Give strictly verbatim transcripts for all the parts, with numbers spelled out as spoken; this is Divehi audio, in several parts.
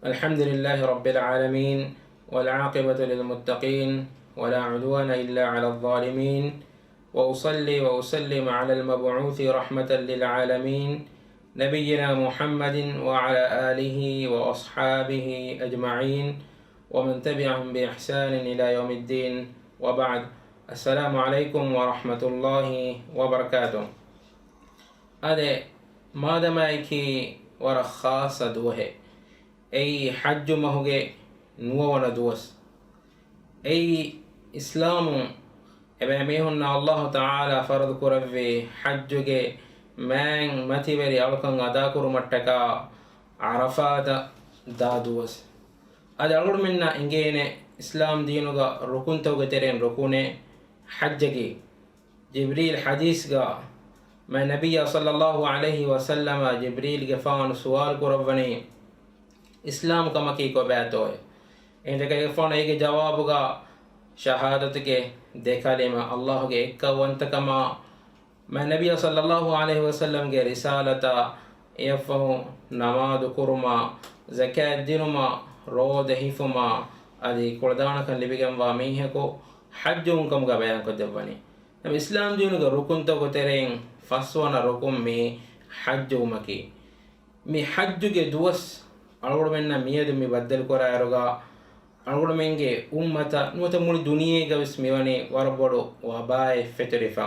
الحمد لله رب العالمين، والعاقبة للمتقين، ولا عدوان إلا على الظالمين، وأصلي وأسلم على المبعوث رحمة للعالمين، نبينا محمد وعلى آله وأصحابه أجمعين، ومن تبعهم بإحسان إلى يوم الدين، وبعد. السلام عليكم ورحمة الله وبركاته. އާދެ، މާދަމާއެކީ ވަރަށް ޚާއްޞަ ދުވަހެއް. އެއީ ޙައްޖު މަހުގެ ނުވަވަނަ ދުވަސް. އެއީ އިސްލާމުން އެބައިމީހުންނަށް އައްލާހު ތަޢާލާ ފަރުޟު ކުރެއްވި ޙައްޖުގެ މާތް މަތިވެރި އަޅުކަން އަދާކުރުމަށްޓަކާ ޢަރަފާތަށް ދާ ދުވަސް. އަދި އަޅުގަނޑުމެންނަށް އެނގޭނެ އިސްލާމް ދީނުގަ ރުކުންތަކުގެ ތެރެއިން ރުކުނެއް ޙައްޖަކީ. ޖިބްރީލް ޙަދީޘްގަ މާތް ނަބިއްޔާ ޞައްލައްލާހު ޢަލައިހި ވަސައްލަމަށް ޖިބްރީލްގެފާނު ސުވާލު ކުރައްވަނީ، އިސްލާމް ކަމަކީ ކޮބާތޯއޭ؟ އެހިނދަކަށް އެފާނު އޭގެ ޖަވާބުގަ ޝަހާދަތުގެ ދެ ކަލިމަ، އައްލާހުގެ އެއްކައުވަންތަކަމާ، މާތް ނަބިއްޔާ ޞައްލައްލާހު ޢަލައިހި ވަސައްލަމްގެ ރިސާލަތާ، އެއަށްފަހު ނަމާދު ކުރުމާ، ޒަކާތް ދިނުމާ، ރޯދަ ހިފުމާ، އަދި ކުޅަދާނަކަން ލިބިގެންވާ މީހަކު ޙައްޖުވުން ކަމުގަ ބަޔާންކޮށްދެއްވަނީ. އެމް އިސްލާމް ދީނުގެ ރުކުންތަކުގެ ތެރެއިން ފަސްވަނަ ރުކުން މި ޙައްޖުވުމަކީ. މި ޙައްޖުގެ ދުވަސް އަޅުގަނޑުމެންނަށް މިއަދު މި ބައްދަލުކުރާއިރުގަ، އަޅުގަނޑުމެންގެ އުއްމަތަށް ނުވަތަ މުޅި ދުނިޔޭގަވެސް މިވަނީ ވަރަށް ބޮޑު ވަބާއެއް ފެތުރިފަ.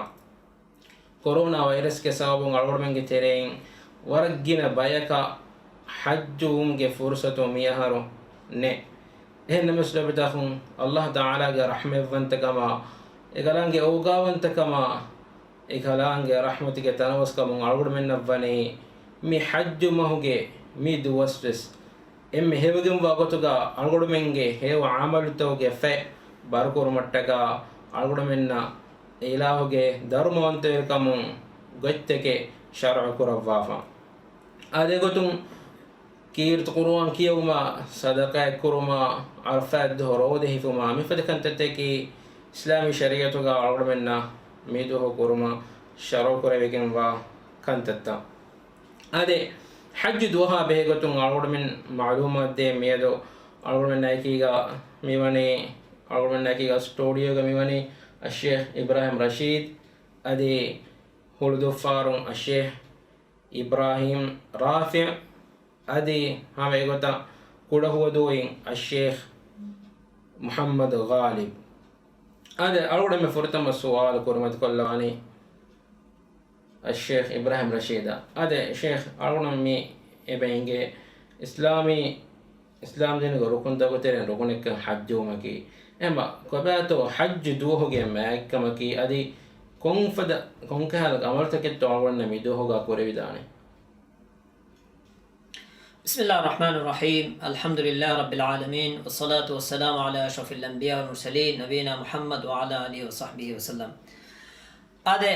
ކޮރޯނާ ވައިރަސްގެ ސަބަބުން އަޅުގަނޑުމެންގެ ތެރެއިން ވަރަށް ގިނަ ބަޔަކަށް ޙައްޖުވުމުގެ ފުރުޞަތު މިއަހަރު ނެތް. އެހެންނަމަވެސް ލޮބުވެތި އަޚުން، އައްލާހު ތަޢާލާގެ ރަޙްމަތްވަންތަކަމާ، އެކަލާނގެ އޯގާވަންތަކަމާ، އެކަލާނގެ ރަޙްމަތުގެ ތަނަވަސްކަމުން އަޅުގަނޑުމެންނަށް ވަނީ މި ޙައްޖު މަހުގެ މި ދުވަސްވެސް އެންމެ ހެޔޮވެގެންވާ ގޮތުގަ އަޅުގަނޑުމެންގެ ހެޔޮ ޢަމަލުތަކުގެ ފަތް ބަރުކުރުމަށްޓަކާ އަޅުގަނޑުމެންނަށް އެ އިލާހުގެ ދަރުމަވަންތަވެރިކަމުން ގޮތްތަކެއް ޝަރުޢު ކުރައްވާފަ. އާދެ، އެގޮތުން ކީރިތި ޤުރުއާން ކިޔެވުމާ، ޞަދަޤާތް ކުރުމާ، ޢަރަފާތް ދުވަހު ރޯދަ ހިފުމާ، މިފަދަ ކަންތައްތަކަކީ އިސްލާމީ ޝަރީޢަތުގަ އަޅުގަނޑުމެންނަށް މި ދުވަހު ކުރުމަށް ޝަރުޢު ކުރެވިގެންވާ ކަންތައްތައް. އާދެ، ޙައްޖު ދުވަހާ ބެހޭގޮތުން އަޅުގަނޑުމެން މަޢުލޫމާތު ދޭ މިއަދު އަޅުގަނޑުމެންނާއެކީގަ މިވަނީ، އަޅުގަނޑުމެންނާއެކީގަ ސްޓޫޑިއޯގަ މިވަނީ އައްޝޭޚް އިބްރާހިމް ރަޝީދު، އަދި ހުޅުދުއްފާރުން އައްޝޭޚް އިބްރާހިމް ރާފިޢު، އަދި ހަމަ އެގޮތަށް ކުޑަހުވަދޫއިން އައްޝޭޚް މުޙައްމަދު ޣާލިބު. އާދެ، އަޅުގަނޑުމެން ފުރަތަމަ ސުވާލު ކުރިމަތިކޮށްލަވާނީ އައްޝޭޚް އިބްރާހިމް ރަޝީދަށް. އާދެ، ޝޭޚް، އަޅުގަނޑު މި އެބަ އިނގޭ އިސްލާމީ، އިސްލާމް ދީނުގެ ރުކުންތަކުގެ ތެރެއިން ރުކުނެއްކަން ޙައްޖުވުމަކީ. އެހެންވީމަ، ކޮބާތޯ ޙައްޖު ދުވަހުގެ މާތްކަމަކީ؟ އަދި ކޮންފަދަ، ކޮންކަހަލަ ޢަމަލުތަކެއްތޯ އަޅުގަނޑުމެން މި ދުވަހުގަ ކުރެވިދާނެ؟ بسم الله الرحمن الرحيم. الحمد لله رب العالمين، والصلاة والسلام على أشرف الأنبياء والمرسلين، نبينا محمد وعلى آله وصحبه وسلم. އާދެ،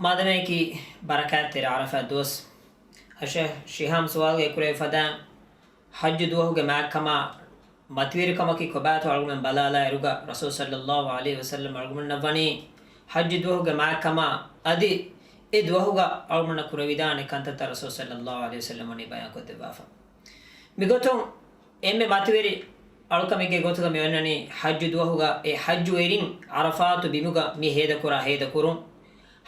މާދަމައަކީ ބަރަކާތްތެރި ޢަރަފާތް ދުވަސް. އައްޝޭޚް ޝިހާމް ސުވާލުގައި ކުރެވި ފަދައިން، ޙައްޖު ދުވަހުގެ މާތްކަމާ މަތިވެރިކަމަކީ ކޮބާތޯ އަޅުގަނޑުމެން ބަލާލާއިރުގަ، ރަސޫލު ޞައްލައްލާހު ޢަލައިހި ވަސައްލަމް އަޅުގަނޑުމެންނަށް ވަނީ ޙައްޖު ދުވަހުގެ މާތްކަމާ އަދި އެ ދުވަހުގަ އަޅުގަނޑުމެންނަށް ކުރެވިދާނެ ކަންތައްތައް ރަސޫލު ޞައްލައްލާހު ޢަލައިހި ވަސައްލަމް ވަނީ ބަޔާންކޮށްދެއްވާފަ. މިގޮތުން އެންމެ މަތިވެރި އަޅުކަމެއްގެ ގޮތުގަ މިވަނީ ޙައްޖު ދުވަހުގަ އެ ޙައްޖުވެރިން ޢަރަފާތު ބިމުގަ މި ހޭދަކުރާ ހޭދަކުރުން.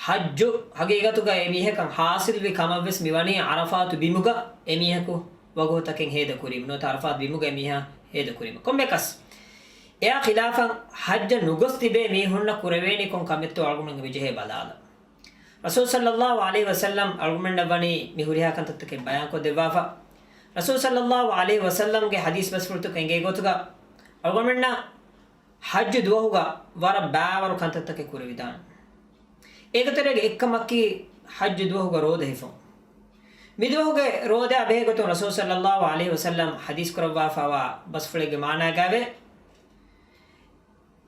ޙައްޖު ޙަޤީޤަތުގަ އެ މީހަކަށް ޙާޞިލްވި ކަމަށްވެސް މިވަނީ ޢަރަފާތު ބިމުގަ އެ މީހަކު ވަގުތުތަކެއް ހޭދަކުރީމަ، ނުވަތަ ޢަރަފާތު ބިމުގަ އެ މީހާ ހޭދަކުރީމަ. ކޮންމެއަކަސް، އެއާ ޚިލާފަށް ޙައްޖަށް ނުގޮސް ތިބޭ މީހުންނަށް ކުރެވޭނީ ކޮން ކަމެއްތޯ އަޅުގަނޑުމެން މިޖެހޭ ބަލާލަން. ރަސޫލު ޞައްލައްލާހު ޢަލައިހި ވަސައްލަމް އަޅުގަނޑުމެންނަށް ވަނީ މި ހުރިހާ ކަންތައްތަކެއް ބަޔާންކޮށްދެއްވާފަ. ރަސޫލު ޞައްލައްލާހު ޢަލައިހި ވަސައްލަމްގެ ޙަދީޘް ބަސްފުޅުތަކުން އެނގޭ ގޮތުގަ، އަޅުގަނޑުމެންނަށް ޙައްޖު ދުވަހުގަ ވަރަށް ބައިވަރު ކަންތައްތަކެއް ކުރެވިދާނެ. އޭގެ ތެރޭގަ އެއްކަމަކީ ޙައްޖު ދުވަހުގަ ރޯދަ ހިފުން. މި ދުވަހުގެ ރޯދައާ ބެހޭގޮތުން ރަސޫލު ޞައްލައްލާހު ޢަލައިހި ވަސައްލަމް ޙަދީޘް ކުރައްވާފައިވާ ބަސްފުޅެއްގެ މާނާގައިވޭ،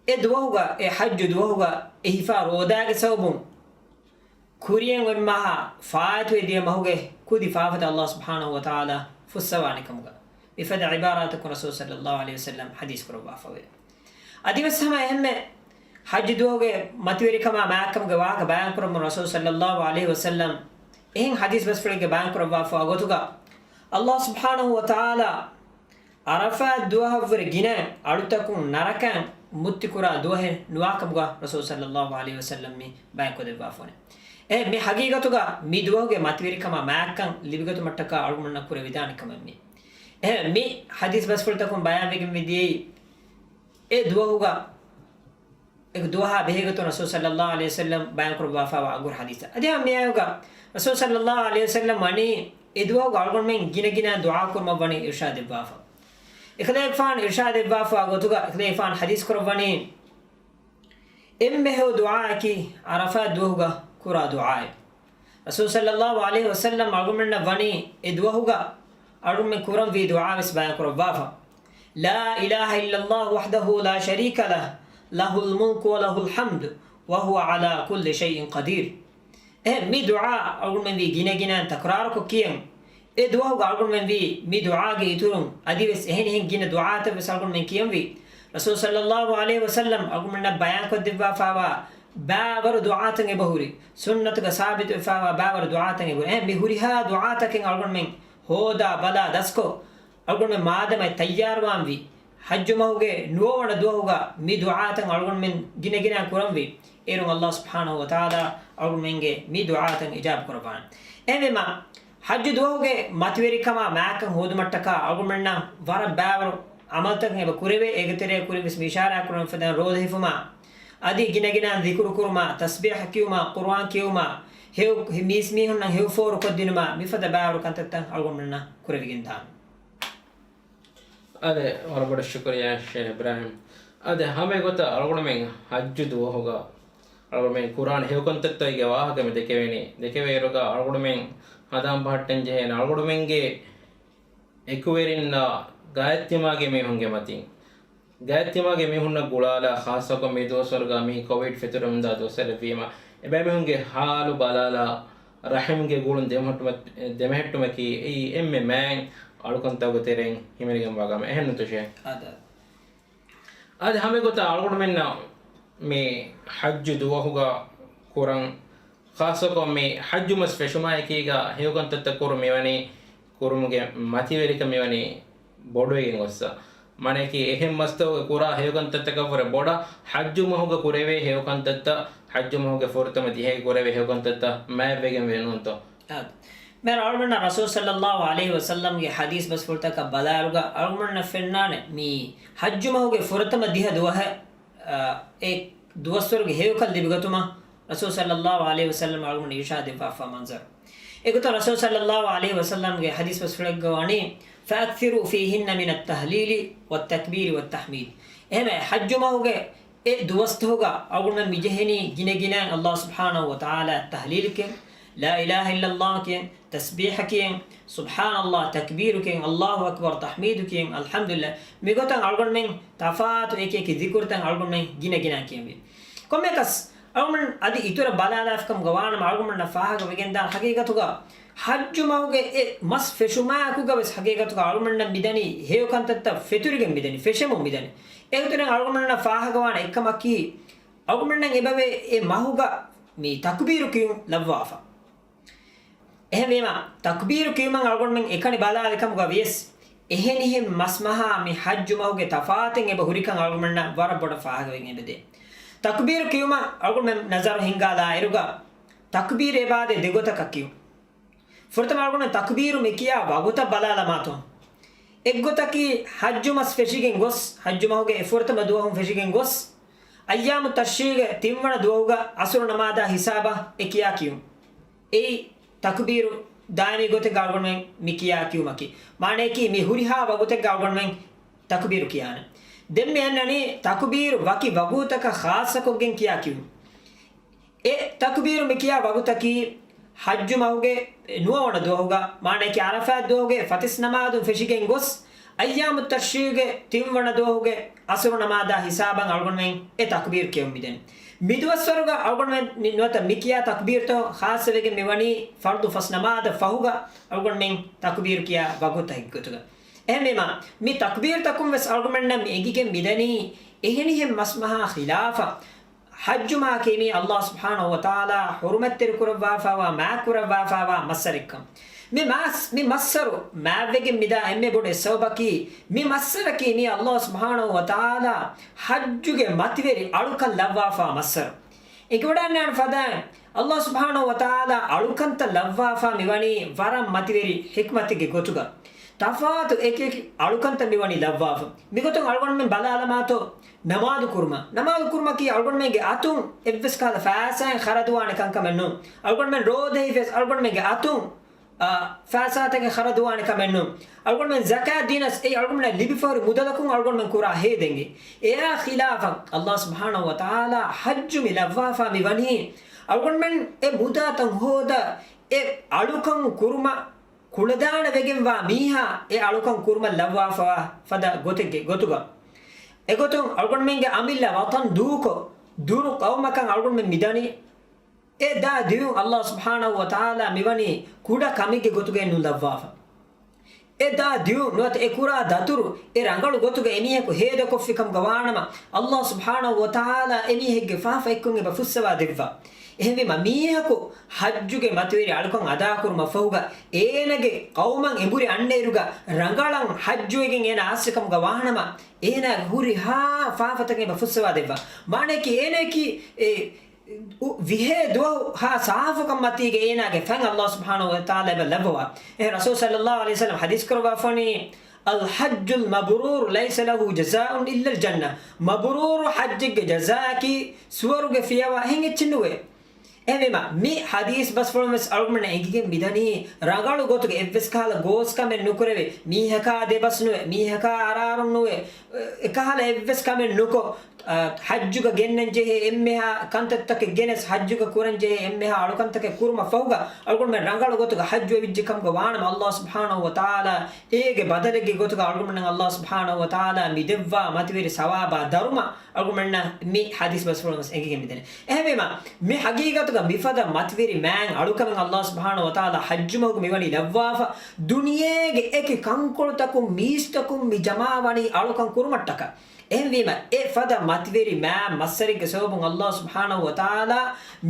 އެ ދުވަހުގަ، އެ ޙައްޖު ދުވަހުގަ އެ ހިފާ ރޯދާގެ ސަބަބުން ކުރިޔަށް އޮތްމާހާ ފާއިތުވެ ދިޔަ މަހުގެ ކުދި ފާފަތައް ﷲ ސުބްޙާނަހޫ ވަތަޢާލާ ފުއްސަވާނެ ކަމުގަ މިފަދަ ޢިބާރާތަކުން ރަސޫލު ޞައްލައްލާހު ޢަލައިހި ވަސައްލަމް ޙަދީޘް ކުރައްވާފައެވެ. އަދިވެސް ހަމަ އެހެންމެ ޙައްޖު ދުވަހުގެ މަތިވެރިކަމާ މާތްކަމުގެ ވާހަކަ ބަޔާންކުރަމުން ރަސޫލު ޞައްލައްލާހު ޢަލައިހި ވަސައްލަމް އެހެން ޙަދީޘް ބަސްފުޅެއްގެ ބަޔާންކުރައްވާފައިވާ ގޮތުގަ، ﷲ ސުބްޙާނަހޫ ވަތަޢާލާ ޢަރަފާތް ދުވަހަށްވުރެ ގިނަ އަޅުތަކުން ނަރަކައިން މުއްތިކުރާ ދުވަހެއް ނުވާކަމުގަ ރަސޫލު ޞައްލައްލާހު ޢަލައިހި ވަސައްލަމް މި ބަޔާންކޮށްދެއްވާފަވަނީ. އެ މި ހަގީގަތުގަ މި ދުވަހުގެ މަތިވެރިކަމާ މާތްކަން ލިބިގަތުމަށްޓަކާ އަޅުގަނޑުމެންނަށް ކުރެވިދާނެ ކަމެއް މީ. އެހެން މި ޙަދީޘް ބަސްފުޅުތަކުން ބަޔާންވެގެން މިދިޔައީ އެ ދުވަހުގަ އެ ދުވަހާ ބެހޭގޮތުން ރަސޫލު ޞައްލައްލާހު ޢަލައިހި ވަސައްލަމް ބަޔާންކުރައްވާފައިވާ އަގުރު ޙަދީޘް. އަދި ހަމަ މިއާއެކުގަ ރަސޫލު ޞައްލައްލާހު ޢަލައިހި ވަސައްލަމް ވަނީ އެ ދުވަހުގަ އަޅުގަނޑުމެން ގިނަ ގިނަ ދުޢާ ކުރުމަށް ވަނީ އިރުޝާދު ދެއްވާފަ. އެކަލޭގެފާނު އިރުޝާދު ދެއްވާފައިވާ ގޮތުގަ އެކަލޭގެފާނު ޙަދީޘް ކުރައްވަނީ އެންމެހެޔޮ ދުޢާއަކީ ޢަރަފާތް ދުވަހުގަ ކުރާ ދުޢާއެއް. ރަސޫލު ޞައްލައްލާހު ޢަލައިހި ވަސައްލަމް އަޅުގަނޑުމެންނަށް ވަނީ އެ ދުވަހުގަ އަޅުގަނޑުމެން ކުރަންވީ ދުޢާވެސް ބަޔާންކުރައްވާފަ. لا إله إلا الله وحده لا شريك له، له الملك وله الحمد وهو على كل شيء قدير. އެހެން މި ދުޢާ އަޅުގަނޑުމެން ވީ ގިނަގިނައިން ތަކުރާރުކޮށް ކިޔަން. އެ ދުވަހުގަ އަޅުގަނޑުމެން ވީ މި ދުޢާގެ އިތުރުން އަދިވެސް އެހެނިހެން ގިނަ ދުޢާތައްވެސް އަޅުގަނޑުމެން ކިޔަންވީ. ރަސޫލު ޞައްލައްލާހު ޢަލައިހި ވަސައްލަމް އަޅުގަނޑުމެންނަށް ބަޔާންކޮށްދެއްވާފައިވާ ބާވަރު ދުޢާތައް އެބަހުރި، ސުންނަތުގަ ސާބިތުވެފައިވާ ބާވަރު ދުޢާތައް އެބަހުރި. އެހެން މި ހުރިހާ ދުޢާތަކެއް އަޅުގަނޑުމެން ހޯދާ ބަލާ ދަސްކޮށް، އަޅުގަނޑުމެން މާދަމައަށް ތައްޔާރުވާންވީ، ޙައްޖު މަހުގެ ނުވަވަނަ ދުވަހުގަ މި ދުޢާތައް އަޅުގަނޑުމެން ގިނަގިނައިން ކުރަންވީ. އޭރުން ﷲ ސުބްޙާނަހޫ ވަތަޢާލާ އަޅުގަނޑުމެންގެ މި ދުޢާތައް އިޖާބަ ކުރައްވާނެ. އެހެންވީމާ، ޙައްޖު ދުވަހުގެ މަތިވެރިކަމާ މާތްކަން ހޯދުމަށްޓަކާ އަޅުގަނޑުމެންނަށް ވަރަށް ބާވަރު ޢަމަލުތަކެއް އެބަ ކުރެވޭ. އޭގެ ތެރެއަށް ކުރިންވެސް މި އިޝާރާތް ކުރަން ފަދައިން ރޯދަ ހިފުމާ، އަދި ގިނަގިނައިން ޛިކުރު ކުރުމާ، ތަސްބީޙަ ކިޔުމާ، ޤުރުއާން ކިޔެވުމާ، ހެޔޮ، މީސް މީހުންނަށް ހެޔޮ ފޯރުކޮށްދިނުމާ، މިފަދަ ބާވަރު ކަންތައްތައް އަޅުގަނޑުމެންނަށް ކުރެވިގެންދާނެ. އާދެ، ވަރަށް ބޮޑަށް ޝުކުރިއްޔާ ޝޭޚް އިބްރާހީމް. އާދެ، ހަމަ އެގޮތަށް އަޅުގަނޑުމެން ޙައްޖު ދުވަހުގަ އަޅުގަނޑުމެން ކުރާނެ ހެޔޮ ކަންތައްތަކުގެ ވާހަކަ މި ދެކެވޭނީ. ދެކެވޭއިރުގަ އަޅުގަނޑުމެން ހަނދާން ބަހައްޓަން ޖެހޭނެ އަޅުގަނޑުމެންގެ އެކުވެރިންނާ ގާތްތިމާގެ މީހުންގެ މަތިން. ގާތްތިމާގެ މީހުންނަށް ގުޅާލާ، ޚާއްޞަކޮށް މި ދުވަސްވަރުގަ މި ކޮވިޑް ފެތުރެމުންދާ ދުވަސްވަރެއްވީމަ، އެބައިމީހުންގެ ޙާލު ބަލާލާ، ރަޙިމްގެ ގުޅުން ދެމެހެއްޓުމަ-، ދެމެހެއްޓުމަކީ އެއީ އެންމެ މާތް އަޅުކަންތަކުގެ ތެރެއިން ހިމެނިގެންވާ ގަމެއް. އެހެންނުތޯ ޝޭޚް؟ އާދެ. އާދެ، ހަމައެގޮތަށް އަޅުގަނޑުމެންނަށް މި ޙައްޖު ދުވަހުގަ ކުރަން، ޚާއްޞަކޮށް މި ޙައްޖު މަސް ފެށުމާއެކީގަ ހެޔޮކަންތައްތައް ކުރުން މިވަނީ، ކުރުމުގެ މަތިވެރިކަން މިވަނީ ބޮޑުވެގެން ގޮއްސަ. މާނައަކީ އެހެން މަސްތަކުގެ ކުރާ ހެޔޮކަންތައްތަކަށްވުރެ ބޮޑަށް ޙައްޖު މަހުގަ ކުރެވޭ ހެޔޮކަންތައްތައް، ޙައްޖު މަހުގެ ފުރަތަމަ ދިހައިގަ ކުރެވޭ ހެޔޮކަންތައްތައް މާތްވެގެން ވޭ ނޫންތޯ؟ އާދެ. މިހާރު އަޅުގަނޑަށް ރަސޫލު ޞައްލައްލާހު ޢަލައިހި ވަސައްލަމްގެ ޙަދީޘް ބަސްފުޅުތަކަށް ބަލާއިރުގަ އަޅުގަނޑަށް ފެންނާނެ މި ޙައްޖު މަހުގެ ފުރަތަމަ ދިހަ ދުވަހެއް، އާ، އެ ދުވަސްވަރުގެ ހެޔޮކަން ލިބިގަތުމަށް ރަސޫލު ޞައްލައްލާހު ޢަލައިހި ވަސައްލަމް އަޅުގަނޑު އިރުޝާދު ދެއްވާފަ މަންޒަރު. އެގޮތަށް ރަސޫލު ޞައްލައްލާހު ޢަލައިހި ވަސައްލަމްގެ ޙަދީޘް ބަސްފުޅެއްގަ ވަނީ، فأكثروا فيهن من التهليل والتكبير والتحميد. އެހެންވެ، ޙައްޖު މަހުގެ އެ ދުވަސްތަކުގަ އަޅުގަނޑުމެން މިޖެހެނީ ގިނަގިނައިން ﷲ ސުބްޙާނަހޫ ވަތަޢާލާ ތަހްލީލު ކިޔަން، لا إله إلا الله ކިޔަން، ތަސްބީޙަ ކިޔަން، ސުބްޙާނަﷲ ތަކްބީރު ކިޔަން، ﷲ އަކްބަރު ތަޙްމީދު ކިޔަން، އަލްޙަމްދުލިއްލާހް. މިގޮތަށް އަޅުގަނޑުމެން ތަފާތު އެކި އެކި ޒިކުރުތައް އަޅުގަނޑުމެން ގިނަ ގިނަ ކިޔަންވީ. ކޮންމެއަކަސް އަޅުގަނޑުމެން އަދި އިތުރަށް ބަލާލާފިކަމުގަ ވާނަމަ، އަޅުގަނޑުމެންނަށް ފާހަގަ ވެގެންދާނެ ހަގީގަތުގަ ޙައްޖު މަހުގެ އެ މަސް ފެށުމާއެކުގަ ވެސް ހަގީގަތުގަ އަޅުގަނޑުމެންނަށް މިދަނީ ހެޔޮ ކަންތައްތައް ފެތުރިގެން މިދަނީ، ފެށެމުން މިދަނީ. އެގޮތުން އަޅުގަނޑުމެންނަށް ފާހަގަވާނެ އެއްކަމަކީ، އަޅުގަނޑުމެންނަށް އެބަވޭ އެ މަހުގަ މި ތަކުބީރު ކިޔުން ލައްވާފަ. އެހެންވީމަ، ތަކުބީރު ކިޔުމަށް އަޅުގަނޑުމެން އެކަނި ބަލާލިކަމުގަ ވިޔަސް، އެހެނިހެން މަސްމަހާ މި ޙައްޖު މަހުގެ ތަފާތެއް އެބަ ހުރިކަން އަޅުގަނޑުމެންނަށް ވަރަށް ބޮޑަށް ފާހަގަވެގެން އެބަދޭ. ތަކުބީރު ކިޔުމަށް އަޅުގަނޑުމެން ނަޒަރު ހިންގާލާއިރުގަ، ތަކުބީރު އެބަދޭ ދެގޮތަކަށް ކިޔުން. ފުރަތަމަ އަޅުގަނޑު ތަކުބީރު މި ކިޔާ ވަގުތަށް ބަލާލަމާތޯ. އެއްގޮތަކީ ޙައްޖު މަސް ފެށިގެން ގޮސް، ޙައްޖު މަހުގެ އެ ފުރަތަމަ ދުވަހުން ފެށިގެން ގޮސް، އައްޔާމު ތަޝްރީގެ ތިންވަނަ ދުވަހުގަ ޢަޞްރު ނަމާދާ ހިސާބަށް އެ ކިޔާ ކިޔުން. އެއީ ތަކުބީރު ދާއިމީ ގޮތެއްގަ އަޅުގަނޑުމެން މި ކިޔާ ކިޔުމަކީ. މާނައަކީ މި ހުރިހާ ވަގުތެއްގަ އަޅުގަނޑުމެން ތަކުބީރު ކިޔާނެ. ދެން މި އަންނަނީ ތަކުބީރު ވަކި ވަގުތަކަށް ޚާއްޞަކޮށްގެން ކިޔާ ކިޔުން. އެ ތަކުބީރު މި ކިޔާ ވަގުތަކީ ޙައްޖު މަހުގެ ނުވަވަނަ ދުވަހުގަ، މާނައަކީ ޢަރަފާތް ދުވަހުގެ ފަތިސް ނަމާދުން ފެށިގެން ގޮސް، އައްޔާމު ތަޝްރީޢުގެ ތިންވަނަ ދުވަހުގެ ޢަޞްރު ނަމާދާ ހިސާބަށް އަޅުގަނޑުމެން އެ ތަކުބީރު ކިޔަން މިދެން. މި ދުވަސްވަރުގަ އަޅުގަނޑުމެން ނި-، ނުވަތަ މި ކިޔާ ތަކުބީރުތައް ޚާއްޞަވެގެން މިވަނީ ފަރްޟު ފަސް ނަމާދަށް ފަހުގަ އަޅުގަނޑުމެން ތަކުބީރު ކިޔާ ވަގުތަކެއްގޮތުގަ. އެހެންވީމަ، މި ތަކުބީރުތަކުން ވެސް އަޅުގަނޑުމެންނަށް މި އެނގިގެން މިދަނީ އެހެނިހެން މަސްމަހާ ޚިލާފަށް ޙައްޖު މަހަކީ މީ ﷲ ސުބްޙާނަހޫ ވަތަޢާލާ ޙުރުމަތްތެރި ކުރައްވާފައިވާ، މާތް ކުރައްވާފައިވާ މައްސަރެއްކަން. މި މަސް، މި މައްސަރު މާތްވެގެން މިދާ އެންމެ ބޮޑު އެއް ސަބަބަކީ، މި މައްސަރަކީ މީ ﷲ ސުބްޙާނަހޫ ވަތަޢާލާ ޙައްޖުގެ މަތިވެރި އަޅުކަން ލައްވާފާ މައްސަރު. އެނގިވަޑަންނާނެ ފަދައިން، ﷲ ސުބްޙާނަހޫ ވަތަޢާލާ އަޅުކަންތައް ލައްވާފާ މިވަނީ ވަރަށް މަތިވެރި ޙިކްމަތެއްގެ ގޮތުގަ. ތަފާތު އެކި އެކި އަޅުކަންތައް މިވަނީ ލައްވާފަ. މިގޮތުން އަޅުގަނޑުމެން ބަލާލަމާތޯ، ނަމާދު ކުރުމަށް. ނަމާދު ކުރުމަކީ އަޅުގަނޑުމެންގެ އަތުން އެއްވެސް ކަހަލަ ފައިސާއެއް ޚަރަދުވާނެ ކަންކަމެއް ނޫން. އަޅުގަނޑުމެން ރޯދަ ހިފިޔަސް އަޅުގަނޑުމެންގެ އަތުން، އާ، ފައިސާތަކެއް ޚަރަދުވާނެ ކަމެއް ނޫން. އަޅުގަނޑުމެން ޒަކާތް ދިނަސް އެއީ އަޅުގަނޑުމެންނަށް ލިބިފަހުރި މުދަލަކުން އަޅުގަނޑުމެން ކުރާ ހޭދައިން. އެއާ ޚިލާފަށް ﷲ ސުބްޙާނަހޫ ވަތަޢާލާ ޙައްޖު މި ލައްވާފާ މިވަނީ، އަޅުގަނޑުމެން އެ މުދާތައް ހޯދާ އެ އަޅުކަން ކުރުމަށް ކުޅަދާނަވެގެންވާ މީހާ އެ އަޅުކަން ކުރުމަށް ލައްވާފަވާ ފަދަ ގޮތެއްގެ ގޮތުގަ. އެގޮތުން އަޅުގަނޑުމެންގެ އަމިއްލަ ވަޠަން ދޫކޮށް، ދުރު ޤައުމަކަށް އަޅުގަނޑުމެން މިދަނީ. އެ ދާ ދިޔުން ﷲ ސުބްޙާނަހޫ ވަތަޢާލާ މިވަނީ ކުޑަ ކަމެއްގެ ގޮތުގައެއް ނޫން ލައްވާފަ. އެ ދާ ދިޔުން ނުވަތަ އެ ކުރާ ދަތުރު އެ ރަނގަޅު ގޮތުގަ އެމީހަކު ހޭދަކޮށްފިކަމުގަ ވާނަމަ، ﷲ ސުބްޙާނަހޫ ވަތަޢާލާ އެމީހެއްގެ ފާފަ އެއްކޮށް އެބަ ފުއްސަވާ ދެއްވާ. އެހެންވީމަ، މީހަކު ޙައްޖުގެ މަތިވެރި އަޅުކަން އަދާކުރުމަށްފަހުގަ، އޭނަގެ ޤައުމަށް އެނބުރި އަންނައިރުގަ ރަނގަޅަށް ޙައްޖުވެގެން އޭނަ އައިސްފިކަމުގަ ވާނަމަ، އޭނާގެ ހުރިހާ ފާފަތަކެއް އެބަ ފުއްސަވާ ދެއްވާ. މާނައަކީ އޭނައަކީ އެ އު-، ވިހޭ ދުވަހު ހާ ސާފުކަން މަތީގަ އޭނާގެ ފަން ﷲ ސުބްޙާނަހޫ ވަތަޢާލާ އެބަ ލައްވަވާ. އެހެން ރަސޫލު ޞައްލައްލާހު ޢަލައިހި ވަސައްލަމަ ޙަދީޘް ކުރައްވާފަވަނީ، "الحج المبرور ليس له جزاء إلا الجنة." މަބުރޫރު ޙައްޖެއްގެ ޖަޒާއަކީ ސުވަރުގެ ފިޔަވާ އެހެން އެއްޗެއް ނުވޭ. އެހެންވީމަ، މި ޙަދީޘް ބަސްފުޅުން ވެސް އަޅުގަނޑުމެންނަށް އެނގިގެން މިދަނީ، ރަނގަޅު ގޮތުގެ އެއްވެސް ކަހަލަ ގޯސްކަމެއް ނުކުރެވި، މީހަކާ ދެބަސް ނުވެ، މީހަކާ އަރާރުން ނުވެ، އެ ކަހަލަ އެއްވެސް ކަމެއް ނުކޮށް، އަ، ޙައްޖުގަ ގެންނަން ޖެހޭ އެންމެހާ ކަންތައްތަކެއް ގެނެސް، ޙައްޖުގަ ކުރަން ޖެހޭ އެންމެހާ އަޅުކަންތަކެއް ކުރުމަށް ފަހުގަ، އަޅުގަނޑުމެން ރަނގަޅު ގޮތުގަ ޙައްޖު ވެވިއްޖެ ކަމުގަ ވާނަމަ، ﷲ ސުބްޙާނަހޫ ވަތަޢާލާ އޭގެ ބަދަލެއްގެ ގޮތުގަ އަޅުގަނޑުމެންނަށް ﷲ ސުބްޙާނަހޫ ވަތަޢާލާ މި ދެއްވާ މަތިވެރި ސަވާބާ ދަރުމަ، އަޅުގަނޑުމެންނަށް މި ޙަދީޘް ބަސްފުޅުން ވެސް އެނގިގެން މިދަނީ. އެހެންވީމަ، މި ޙަޤީޤަތުގަ މިފަދަ މަތިވެރި މާތް އަޅުކަމެއް ﷲ ސުބްޙާނަހޫ ވަތަޢާލާ ޙައްޖު މަހުގަ މިވަނީ ލައްވާފަ، ދުނިޔޭގެ އެކި ކަންކޮޅުތަކުން މީސްތަކުން މި ޖަމާވަނީ އަޅުކަން ކުރުމަށްޓަކާ. އެހެންވީމަ، އެ ފަދަ މަތިވެރި މާތް މައްސަރެއްގެ ސަބަބުން ﷲ ސުބްޙާނަހޫ ވަތަޢާލާ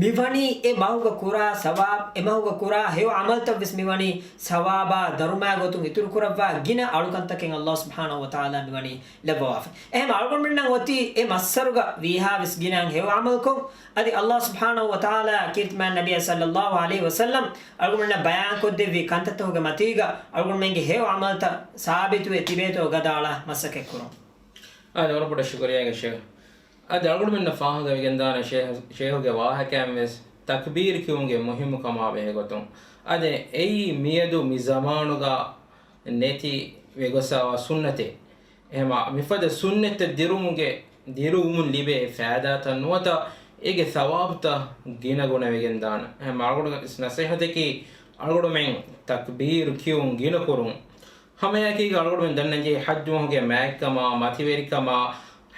މިވަނީ އެ މަހުގަ ކުރާ ސަވާބް، އެ މަހުގަ ކުރާ ހެޔޮ ޢަމަލްތައް ވެސް މިވަނީ ސަވާބާ ދަރުމައާ ގޮތުން އިތުރުކުރައްވާ ގިނަ އަޅުކަންތަކެއް ﷲ ސުބްޙާނަހޫ ވަތަޢާލާ މިވަނީ ލައްވަވާފަ. އެހެން އަޅުގަނޑުމެންނަށް އޮތީ އެ މައްސަރުގަ ވީހާވެސް ގިނައިން ހެޔޮ ޢަމަލުކޮށް، އަދި ﷲ ސުބްޙާނަހޫ ވަތަޢާލާ ކީރިތި މާތް ނަބިއްޔާ ޞައްލައްލާހު ޢަލައިހި ވަސައްލަމް އަޅުގަނޑުމެންނަށް ބަޔާންކޮށްދެއްވި ކަންތައްތަކުގެ މަތީގަ އަޅުގަނޑުމެންގެ ހެޔޮ ޢަމަލްތައް ސާބިތުވެ ތިބޭތޯ ގަދައަޅާ މަސައްކަތް ކުރުން. އާދެ، ވަރަށް ބޮޑަށް ޝުކުރިއްޔާ ޝޭޚް. އަދި އަޅުގަނޑުމެންނަށް ފާހަގަވެގެންދާނެ ޝޭޚް، ޝޭޚުގެ ވާހަކައިން ވެސް ތަކްބީރު ކިޔުމުގެ މުހިއްމުކަމާ ބެހޭގޮތުން. އަދި އެއީ މިއަދު މި ޒަމާނުގަ ނެތި ވެގޮސްއައިވާ ސުންނަތެއް. އެހެމާ މިފަދަ ސުންނަތްތައް ދިރުމުގެ، ދިރުވުމުން ލިބޭ ފައިދާތައް ނުވަތަ އޭގެ ސަވާބުތައް ގިނަގުނަވެގެންދާނެ. އެހެމާ އަޅުގަނޑުގެ ނަސޭހަތަކީ އަޅުގަނޑުމެން ތަކްބީރު ކިޔުން ގިނަކުރުން. ހަމައެކީގަ އަޅުގަނޑުމެން ދަންނަންޖެހޭ ޙައްޖު މަހުގެ މާތްކަމާ، މަތިވެރިކަމާ،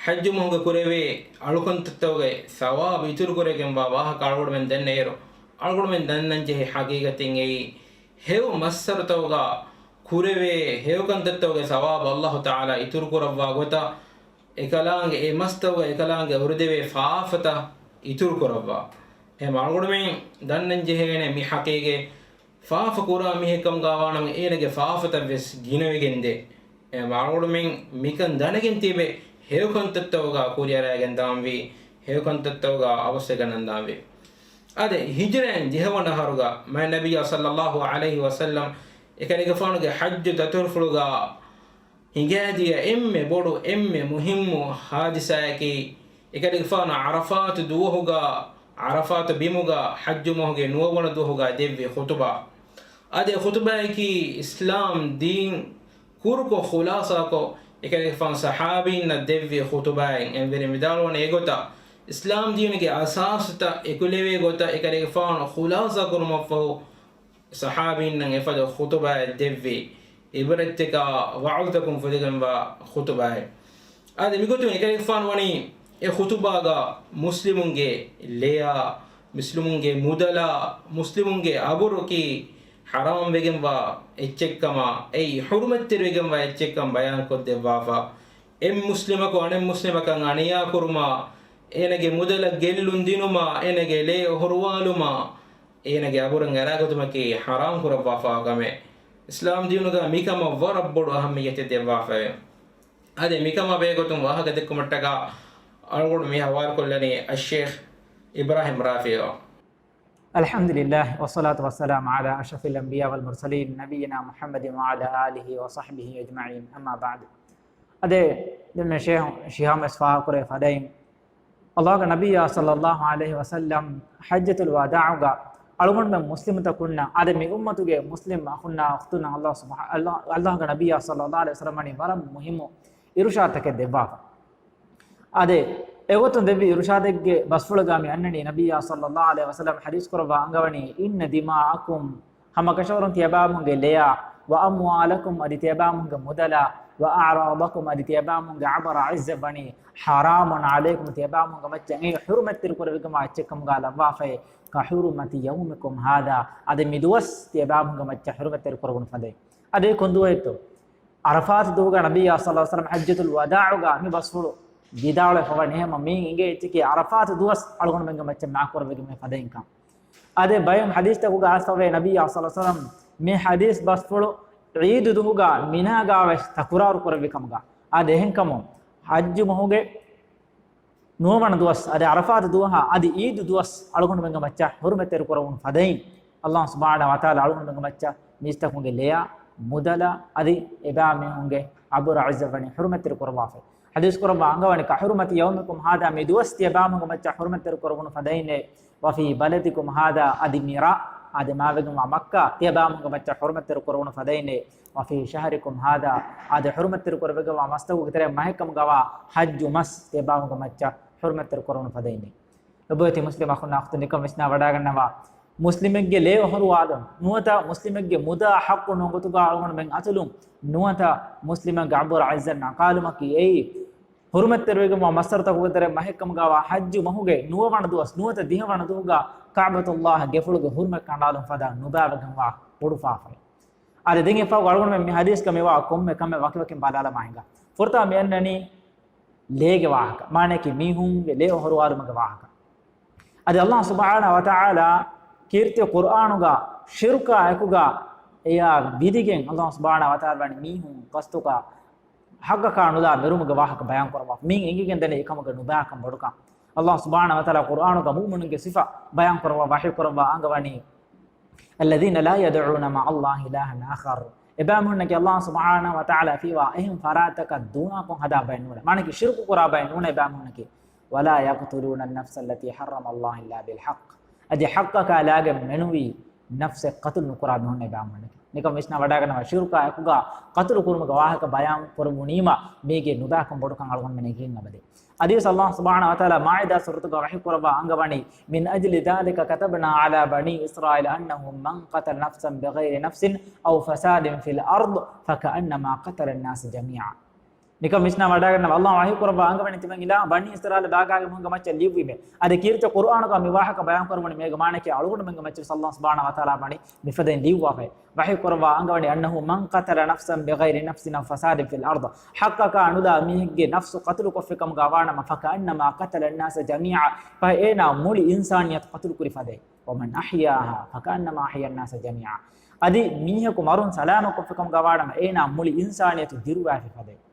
ޙައްޖު މަހުގަ ކުރެވޭ އަޅުކަންތައްތަކުގެ ސަވާބު އިތުރުކުރެވިގެންވާ ވާހަކަ އަޅުގަނޑުމެން ދަންނައިރު، އަޅުގަނޑުމެން ދަންނަންޖެހޭ ޙަޤީޤަތެއް އެއީ، ހެޔޮ މައްސަރުތަކުގަ ކުރެވޭ ހެޔޮކަންތައްތަކުގެ ސަވާބު ﷲ ތަޢާލާ އިތުރުކުރައްވާ ގޮތަށް، އެކަލާނގެ އެ މަސްތަކުގަ އެކަލާނގެ އުރުދެވޭ ފާފަތައް އިތުރުކުރައްވާ. އެހެމާ އަޅުގަނޑުމެން ދަންނަންޖެހޭނެ މި ޙަޤީޤަތް. ފާފަ ކުރާ މީހެއް ކަމުގަ ވާނަމަ، އޭނަގެ ފާފަތައް ވެސް ގިނަވެގެންދޭ. އެ އަޅުގަނޑުމެން މިކަން ދަނެގެން ތިބެ، ހެޔޮކަންތައްތަކުގަ ކުރިއަރައިގެން ދާންވީ، ހެޔޮކަންތައްތަކުގަ އަވަސްވެގަންނަން ދާންވީ. އާދެ، ހިޖުރައިން ދިހަވަނަ އަހަރުގަ މާތް ނަބިއްޔާ ޞައްލައްލާހު ޢަލައިހި ވަސައްލަމް އެކަލޭގެފާނުގެ ޙައްޖު ދަތުރުފުޅުގަ ހިނގައިދިޔަ އެންމެ ބޮޑު، އެންމެ މުހިއްމު ޙާދިސާއަކީ، އެކަލޭގެފާނު ޢަރަފާތު ދުވަހުގަ، ޢަރަފާތު ބިމުގަ ޙައްޖު މަހުގެ ނުވަވަނަ ދުވަހުގަ ދެއްވި ޚުޠުބާ. އަދި ޚުޠުބާއަކީ އިސްލާމް ދީން ކުރުކޮށް ޚުލާޞާކޮށް، އެކަލޭގެފާނު ޞަޙާބީންނަށް ދެއްވި ޚުޠުބާއެއް. އެންވެރިން ވިދާޅުވަނީ އެގޮތަށް، އިސްލާމް ދީނުގެ އަސާސުތައް އެކުލެވޭ ގޮތަށް އެކަލޭގެފާނު ޚުލާޞާ ކުރުމަށްފަހު، ޞަޙާބީންނަށް އެފަދަ ޚުޠުބާއެއް ދެއްވި، ޢިބްރަތްތަކާ ވަޢުޒުތަކުން ފުދިގެންވާ ޚުޠުބާއެއް. އަދި މިގޮތުން އެކަލޭގެފާނު ވަނީ އެ ޚުޠުބާގަ މުސްލިމުންގެ ލެޔާ، މުސްލިމުންގެ މުދަލާ، މުސްލިމުންގެ އަބުރަކީ ޙަރާމްވެގެންވާ އެއްޗެއްކަމާ، އެއީ ޙުރުމަތްތެރިވެގެންވާ އެއްޗެއްކަން ބަޔާންކޮށްދެއްވާފަ. އެއް މުސްލިމަކު އަނެއް މުސްލިމަކަށް އަނިޔާކުރުމާ، އޭނަގެ މުދަލަށް ގެއްލުން ދިނުމާ، އޭނަގެ ލޭ އޮހޮރުވާލުމާ، އޭނާގެ އަބުރަށް އަރާގަތުމަކީ ޙަރާމް ކުރައްވާފާ ކަމެއް. އިސްލާމް ދީނުގަ މިކަމަށް ވަރަށް ބޮޑު އަހައްމިއްޔަތެއް ދެއްވާފައެވެ. އަދި މިކަމާ ބެހޭގޮތުން ވާހަކަ ދެއްކުމަށްޓަކާ އަޅުގަނޑު މި ހަވާލުކޮށްލަނީ އައްޝޭޚް އިބްރާހިމް ރާފިޢަށް. الحمد لله، والصلاة والسلام على أشرف الأنبياء والمرسلين، نبينا محمد وعلى آله وصحبه أجمعين، أما بعد. އަދި ދެން ޝޭޚް ޝިހާމް ވެސް ފާހަގަކުރެއްވި ފަދައިން، ﷲގެ ނަބިއްޔާ ޞައްލައްލާހު ޢަލައިހި ވަސައްލަމް ޙައްޖަތުލް ވަދާޢުގަ އަޅުގަނޑުމެން މުސްލިމުތަކުންނަށް، އަދި މި އުއްމަތުގެ މުސްލިމް އަޚުންނާ އުޚްތުންނަށް ﷲ ސުބްޙާ-، ﷲ، ﷲގެ ނަބިއްޔާ ޞައްލައްލާހު ޢަލައިހި ވަސައްލަމް ވަނީ ވަރަށް މުހިއްމު އިރުޝާދުތަކެއް ދެއްވާފަ. އާދެ، އެގޮތުން ދެއްވި އިރުޝާދެއްގެ ބަސްފުޅުގަ މި އަންނަނީ ނަބިއްޔާ ޞައްލައްލާހު ޢަލައިހި ވަސައްލަމް ޙަދީޘް ކުރައްވާ އަންގަވަނީ، إن دماءكم، ހަމަކަށަވަރުން ތިޔަބާމުންގެ ލެޔާ، وأموالكم، އަދި ތިޔަބާމުންގެ މުދަލާ، وأعراضكم، އަދި ތިޔަބާމުންގެ އަބަރާ ޢިއްޒަތް ވަނީ، حرام عليكم، ތިޔަބާމުންގެ މައްޗަށް އެ ޙުރުމަތްތެރި ކުރެވިގެންވާ އެއްޗެއް ކަމުގަ ލައްވާފައި، كحرمة يومكم هذا، އަދި މި ދުވަސް ތިޔަބާމުންގެ މައްޗަށް ޙުރުމަތްތެރި ކުރެވުނު ފަދައިން. އަދި ކޮން ދުވަހެއްތޯ؟ ޢަރަފާތު ދުވަހުގަ ނަބިއްޔާ ޞައްލައްލާހު ޢަލައިހި ވަސައްލަމް ޙައްޖަތުލް ވަދާޢުގަ މި ބަސްފުޅު ވިދާޅުވެފަވަނީ. އެހެންވީމަ މިއިން އިނގޭ އެއްޗަކީ ޢަރަފާތު ދުވަސް އަޅުގަނޑުމެންގެ މައްޗަށް މާކުރެވިގެން މި ފަދައިންކަން. އާދެ، ބައެއް ޙަދީޘްތަކުގަ އައިސްފަވޭ ނަބިއްޔާ ޞައްލައްލާހު ޢަލައިހި ވަސައްލަމް މި ޙަދީޘް ބަސްފުޅު ޢީދު ދުވަހުގަ މިނާގަ ވެސް ތަކުރާރު ކުރެއްވި ކަމުގަ. އާދެ، އެހެންކަމުން ޙައްޖު މަހުގެ ނުވަވަނަ ދުވަސް، އަދި ޢަރަފާތު ދުވަހާ އަދި ޢީދު ދުވަސް އަޅުގަނޑުމެންގެ މައްޗަށް ޙުރުމަތްތެރި ކުރެވުނު ފަދައިން، ﷲ ސުބްޙާނަހު ވަތަޢާލާ އަޅުގަނޑުމެންގެ މައްޗަށް މީސްތަކުންގެ ލެޔާ، މުދަލާ، އަދި އެބައިމީހުންގެ އަބުރާ ޢިއްޒަތް ވަނީ ޙުރުމަތްތެރި ކުރައްވާފައި. ޙަދީޘް ކުރައްވާ އަންގަވަނީ، كحرمة يومكم هذا، މި ދުވަސް ތިޔަބާމުންގެ މައްޗަށް ޙުރުމަތްތެރި ކުރެވުނު ފަދައިންނޭ، وفي بلدكم هذا، އަދި މި ރަށް، އާދެ، މާވެގެންވާ މައްކާ ތިޔަބާމުންގެ މައްޗަށް ޙުރުމަތްތެރި ކުރެވުނު ފަދައިންނޭ، وفي شهركم هذا، އާދެ، ޙުރުމަތްތެރި ކުރެވިގެންވާ މަސްތަކުގެ ތެރެއިން މަހެއް ކަމުގަވާ ޙައްޖު މަސް ތިޔަބާމުންގެ މައްޗަށް ޙުރުމަތްތެރި ކުރެވުނު ފަދައިންނޭ. ލޮބުވެތި މުސްލިމް އަޚުންނާ އުޚްތުން، ނިކަން ވިސްނާ ވަޑައިގަންނަވާ، މުސްލިމެއްގެ ލޭ އޮހޮރުވާލުން ނުވަތަ މުސްލިމެއްގެ މުދާ ޙައްޤު ނުވަތަ ގޮތުގަ އަޅުގަނޑުމެން އަތުލުން ނުވަތަ މުސްލިމެއްގެ އަބުރާ ޢިއްޒަތް ނަކާލުމަކީ އެއީ، ޙުރުމަތްތެރިވެގެންވާ މައްސަރުތަކުގެ ތެރެއިން މަހެއް ކަމުގަވާ ޙައްޖު މަހުގެ ނުވަވަނަ ދުވަސް ނުވަތަ ދިހަވަނަ ދުވަހުގަ ކަޢުބަތުﷲ ގެފުޅުގެ ޙުރުމަތް ކަނޑާލުން ފަދަ ނުބައިވެގެންވާ ބޮޑު ފާފައެއް. އާދެ، ދެން އެއްފަހު އަޅުގަނޑުމެން މި ޙަދީޘްގަ މިވާ ކޮންމެ ކަމެއް ވަކިވަކިން ބަލާލަމާ ހިނގާ. ފުރަތަމަ މި އަންނަނީ ލޭގެ ވާހަކަ، މާނައަކީ މީހުންގެ ލޭ އޮހޮރުވާލުމުގެ ވާހަކަ. އަދި ﷲ ސުބްޙާނަހު ވަތަޢާލާ ކީރިތި ޤުރްއާނުގަ ޝިރުކާ އެކުގަ އެޔާ ވިދިގެން، ﷲ ސުބްޙާނަހު ވަތަޢާލާ ވަނީ މީހުން ގަސްތުގަ ޙައްޤަކާ ނުލާ މެރުމުގެ ވާހަކަ ބަޔާން ކުރައްވާފަ. މިއިން އެނގިގެން ދަނީ އެކަމުގެ ނުބައިކަން ބޮޑުކަން. ﷲ ސުބްޙާނަހު ވަތަޢާލާ ޤުރްއާނުގަ މުއުމިނުންގެ ސިފަ ބަޔާން ކުރައްވާ ވަޙީ ކުރައްވާ އަންގަވަނީ، الذين لا يدعون مع الله إلها آخر. އެބައިމީހުންނަކީ ﷲ ސުބްޙާނަހު ވަތަޢާލާ ފިވާ އެހެން ފަރާތަކަށް ދޫނާކޮށް ހަދާ ބައެއް ނޫނޭ. މާނައަކީ ޝިރުކު ކުރާ ބައެއް ނޫނޭ އެބައިމީހުންނަކީ. ولا يقتلون النفس التي حرم الله إلا بالحق. އަދި ޙައްޤަކާ ލާގެން މެނުވީ ނަފްސެއް ޤަތުލު ނުކުރާ މީހުންނޭ އެބައިމީހުންނަކީ. ނިކަން ވިސްނާ ވަޑައިގަންނަވާ، ޝިރުކާ އެކުގަ ޤަތުލު ކުރުމުގެ ވާހަކަ ބަޔާން ކުރެވުނީމަ މީގެ ނުބައިކަން ބޮޑުކަން އަޅުގަނޑުމެން އެނގިގެން އަބަދޭ. އަދިވެސް ﷲ ސުބްޙާނަހު ވަތަޢާލާ މާއިދާ ސޫރަތުގަ ވަޙީ ކުރައްވާ އަންގަވަނީ، من أجل ذلك كتبنا على بني إسرائيل أنه من قتل نفسا بغير نفس أو فساد في الأرض فكأنما قتل الناس جميعا. ނިކަން ވިސްނާ ވަޑައިގަންނަވާ، ﷲ ވަޙީ ކުރައްވާ އަންގަވަނީ ތިމަން އިލާހު ބަނީ އިސްރާއީލް ބާގާގެ މީހުންގެ މައްޗަށް ލިޔުއްވީމޭ. އަދި ކީރިތި ޤުރްއާނުގަ މި ވާހަކަ ބަޔާން ކުރައްވަނީ މީގެ މާނައަކީ އަޅުގަނޑުމެންގެ މައްޗަށް ﷲ ސުބްޙާނަހު ވަތަޢާލާ ވަނީ މިފަދައިން ލިޔުއްވާފައި. ވަޙީ ކުރައްވާ އަންގަވަނީ، أنه من قتل نفسا بغير نفس أو فساد في الأرض. ޙައްޤަކާ ނުލާ މީހެއްގެ ނަފްސު ޤަތުލު ކޮށްފި ކަމުގަ ވާނަމަ، فكأنما قتل الناس جميعا. ފަހެ އޭނާ މުޅި އިންސާނިއްޔަތު ޤަތުލު ކުރި ފަދައިން. ومن أحياها فكأنما أحيا الناس جميعا. އަދި މީހަކު މަރުން ސަލާމަތް ކޮށްފި ކަމުގަ ވާނަމަ، އޭނާ މުޅި އިންސާނިއްޔަތު ދިރުވާފި ފަދައިން.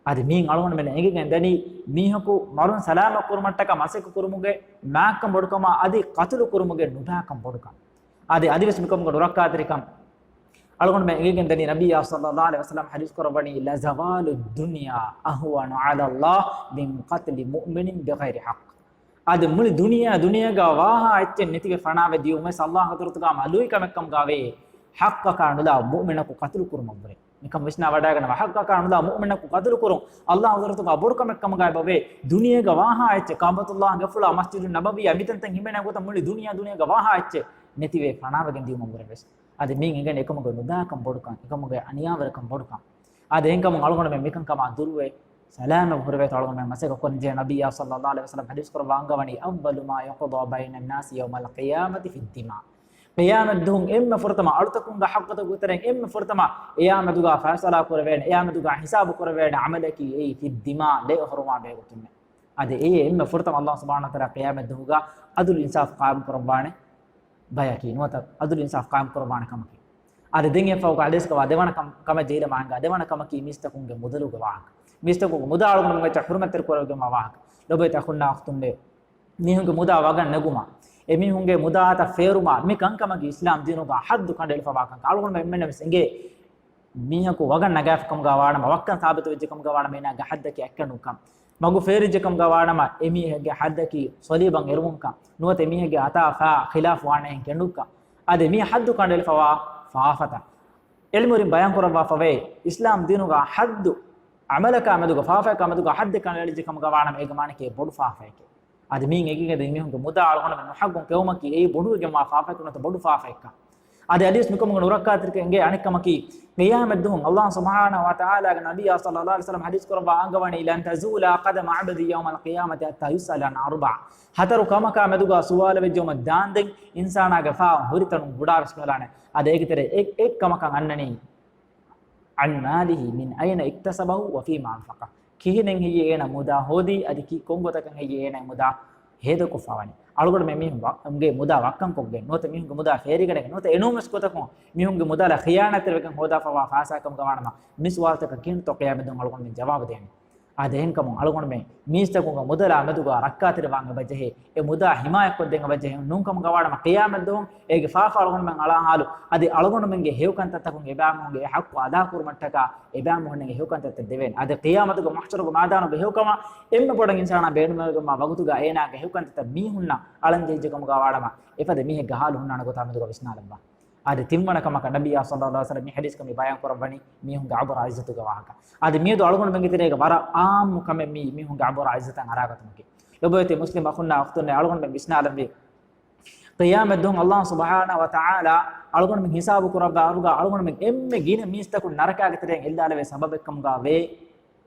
އަދި މިއިން އަޅުގަނޑުމެން އެނގިގެން ދަނީ، މީހަކު މަރުން ސަލާމަތް ކުރުމަށްޓަކާ މަސައްކަތް ކުރުމުގެ މާކަން ބޮޑުކަމާ އަދި ޤަތުލު ކުރުމުގެ ނުބައިކަން ބޮޑުކަން. އަދި، އަދިވެސް މިކަމުގެ ނުރައްކާތެރިކަން އަޅުގަނޑުމެން އެނގިގެން ދަނީ، ނަބިއްޔާ ޞައްލައްލާހު ޢަލައިހި ވަސައްލަމް ޙަދީޘް ކުރައްވަނީ، لزوال الدنيا أهون على الله من قتل مؤمن بغير حق. އަދި މުޅި ދުނިޔެ، ދުނިޔޭގަ ވާހާ އެއްޗެއް ނެތިވެ ފަނާވެ ދިޔުމެސް ﷲ ޙަޟްރަތުގަ މަ ލުއި ކަމެއް ކަމުގަވޭ، ޙައްޤަކާ ނުލާ މުއުމިނަކު ޤަތުލު ކުރުމަށްވުރެ. ނިކަން ވިސްނާ ވަޑައިގަންނަވާ، ޙައްޤަކާ ނުލާ މުއުމިނަކު ޤަތުލު ކުރުން ﷲ ޙަޟްރަތުގަ ބޮޑު ކަމެއް ކަމުގައި ބަވޭ. ދުނިޔޭގަ ވާހާ އެއްޗެއް، ކަޢުބަތުﷲ ގެފުޅާ، މަސްޖިދުއް ނަބަވީއާ މިތަންތަން ހިމެނޭ ގޮތަށް މުޅި ދުނިޔެ، ދުނިޔޭގަ ވާހާ އެއްޗެއް ނެތިވެ ފަނާވެގެން ދިޔުމަށްވުރެވެސް. އަދި މިއިން އެނގެނީ އެކަމުގެ ނުބައިކަން ބޮޑުކަން، އެކަމުގެ އަނިޔާވެރިކަން ބޮޑުކަން. އާދެ، އެހެންކަމުން އަޅުގަނޑުމެން މިކަންކަމާ ދުރުވެ، ސަލާމަތް ހުރެވޭތޯ އަޅުގަނޑުމެން މަސައްކަތް ކުރަންޖެހޭ. ނަބިއްޔާ ޞައްލައްލާހު ޢަލައިހި ވަސައްލަމް ޙަދީޘް ކުރައްވާ އަންގަވަނީ، أول ما يقضى بين الناس يوم القيامة في الدماء. ޤިޔާމަތްދުވަހުން އެންމެ ފުރަތަމަ އަޅުތަކުންގެ ޙައްޤުތަކުގެ ތެރެއިން އެންމެ ފުރަތަމަ ޤިޔާމަތުގަ ފައިޞަލާ ކުރެވޭނެ، ޤިޔާމަތުގަ ހިސާބު ކުރެވޭނެ ޢަމަލަކީ އެއީ في الدماء، ލޭ އޮހޮރުވާ ބެހޭގޮތުންނޭ. އާދެ، އެއީ އެންމެ ފުރަތަމަ ﷲ ސުބްޙާނަހު ވަތަޢާލާ ޤިޔާމަތްދުވަހުގަ ޢަދުލު އިންސާފު ޤާއިމް ކުރައްވާނެ. ބަޔަކީ ނުވަތަ އަދުލު އިންސާފު ޤާއިމް ކުރައްވާނެ ކަމަކީ. އަދި ދެން އެއަށްފަހު ޙަދީޘްގަ ވާ ދެވަނަ ކަމަކަށް ޖެހިލަމާ އެނގާ ދެވަނަ ކަމަކީ މީސްތަކުންގެ މުދަލުގެ ވާހަކަ. މީސްތަކުން މުދާ އަޅުގަނޑުމެން އެއްޗެއް ޙުރުމަތްތެރި ކުރެވިގެންވާ ވާހަކަ. ލޮބުވެތި އަޚުންނާ އުޚްތުންނޭ، މީހުންގެ މުދާ ވަގަށް ނެގުމާ، އެމީހުންގެ މުދާތައް ފޭރުމާ، މި ކަންކަމަކީ އިސްލާމް ދީނުގަ ޙައްދު ކަނޑައެޅިފަވާ ކަންކަން. އަޅުގަނޑުމެން އެންމެންނަށް ވެސް އެނގޭ، މީހަކު ވަގަށް ނަގާފަ ކަމުގަ ވާނަމަ، ވައްކަން ސާބިތު ވެއްޖެ ކަމުގަ ވާނަމަ، އޭނާގެ ޙައްދަކީ އަތްކަނޑުންކަން. މަގު ފޭރިއްޖެ ކަމުގަ ވާނަމަ، އެމީހެއްގެ ޙައްދަކީ ޞަލީބަށް އެރުވުންކަން. ނުވަތަ އެމީހެއްގެ އަތާ ފާ ޚިލާފު ވާނެހެން ކެނޑުއްކަން. އަދި މީ ޙައްދު ކަނޑައެޅިފަވާ ފާފަތައް. އެޅިމުރިން ބަޔާން ކުރައްވާފަވޭ، އިސްލާމް ދީނުގަ ޙައްދު، ޢަމަލަކާ މެދުގަ ފާފައަކާ މެދުގަ ޙައްދެއް ކަނޑައެޅިއްޖެ ކަމުގަ ވާނަމަ، އޭގެ މާނައަކީ ބޮޑު ފާފައެކޭ. އަދި މީން އެނގިގެން ދެން މީހުންގެ މުދާ އަޅުގަނޑުމެން ނުޙައްޤުން ކެއުމަކީ އެއީ ބޮޑުވެގެންވާ ފާފައެއް ނުވަތަ ބޮޑު ފާފައެއްކަން. އަދި ޙަދީޘް މިކަމުގެ ނުރައްކާތެރިކަން އެނގޭ އަނެއް ކަމަކީ، ޤިޔާމަތްދުވަހު ﷲ ސުބްޙާނަހޫ ވަތަޢާލާގެ ނަބިއްޔާ ޞައްލައްލާހު ޢަލައިހި ވަސައްލަމަ ޙަދީޘް ކުރައްވާ އަންގަވަނީ، "لن تزول قدم عبد يوم القيامة حتى يسأل عن أربع." ހަތަރު ކަމަކާ މެދުގަ ސުވާލު ވެއްޖެއުމަށް ދާންދެން އިންސާނާގެ ފާ ހުރިތަނުން ގުޑާވެސް ކުރެވޭނެ. އަދި އޭގެ ތެރޭ އެއް، އެއް ކަމަކަށް އަންނަނީ، "عن ماله من أين اكتسبه وفيما أنفقه." ކިހިނެއް ހެއްޔޭ އޭނަ މުދާ ހޯދީ، އަދި ކި ކޮން ގޮތަކަށް ހެއްޔޭ އޭނަ މުދާ ހޭދަކޮށްފަވަނީ. އަޅުގަނޑުމެން މީހުންގެ މުދާ ވައްކަންކޮށްގެން ނުވަތަ މީހުންގެ މުދާ ފޭރިގަނެގެން ނުވަތަ އެނޫންވެސް ގޮތަކުން މީހުންގެ މުދާލަށް ޚިޔާނާތްތެރިވެގެން ހޯދާފަވާ ފައިސާއެއް ކަމުގަ ވާނަމަ، މި ސުވާލުތަކަށް ކިހިނެއްތޯ ޤިޔާމަތްދުވަހު އަޅުގަނޑުމެން ޖަވާބު ދޭނީ؟ އާދެ، އެހެންކަމުން އަޅުގަނޑުމެން މީސްތަކުންގެ މުދަލާ މެދުގަ ރައްކާތެރިވާން އެބަޖެހޭ. އެ މުދާ ހިމާޔަތްކޮށްދޭން އެބަޖެހޭ. ނޫންކަމުގަ ވާނަމަ ޤިޔާމަތްދުވަހު އޭގެ ފާފަ އަޅުގަނޑުމެން އަޅާ ޙާލު، އަދި އަޅުގަނޑުމެންގެ ހެޔޮކަންތައްތަކުން އެބައިމީހުންގެ އެ ޙައްޤު އަދާކުރުމަށްޓަކާ އެބައިމީހުންގެ ހެޔޮކަންތައްތައް ދެވޭނެ. އަދި ޤިޔާމަތުގެ މަޙްޝަރުގެ މައިދާނުގެ ހެޔޮކަމަށް އެންމެ ބޮޑަށް އިންސާނާ ބޭނުމެއް ވެގެންވާ ވަގުތުގަ އޭނާގެ ހެޔޮކަންތައްތައް މީހުންނަށް އަޅަން ޖެހިއްޖެ ކަމުގަ ވާނަމަ، އެފަދަ މީހެއްގެ ޙާލު ހުންނާނެ ގޮތާ މެދުގަ ވިސްނާލައްވާ. އަދި ތިންވަނަ ކަމަކަށް ނަބިއްޔާ ޞައްލައްލާހު ޢަލައިހި ވަސައްލަމަ މި ޙަދީޘްގަ މި ބަޔާން ކުރައްވަނީ މީހުންގެ އަބުރާ ޢިއްޒަތުގެ ވާހަކަ. އަދި މިއަދު އަޅުގަނޑުމެންގެ ތެރޭގަ ވަރަށް ޢާއްމު ކަމެއް މީ މީހުންގެ އަބުރާ ޢިއްޒަތަށް އަރާގަތުމަކީ. ލޮބުވެތި މުސްލިމް އަޚުންނާ އުޚްތުންނޭ، އަޅުގަނޑުމެން ވިސްނާލަންވީ، ޤިޔާމަތްދުވަހު ﷲ ސުބްޙާނަހޫ ވަތަޢާލާ އަޅުގަނޑުމެން ހިސާބު ކުރައްވާ އިރުގަ އަޅުގަނޑުމެން އެންމެ ގިނަ މީސްތަކުން ނަރަކާގެ ތެރެއިން އެއްލާލެވޭ ސަބަބެއްކަމުގަ ވޭ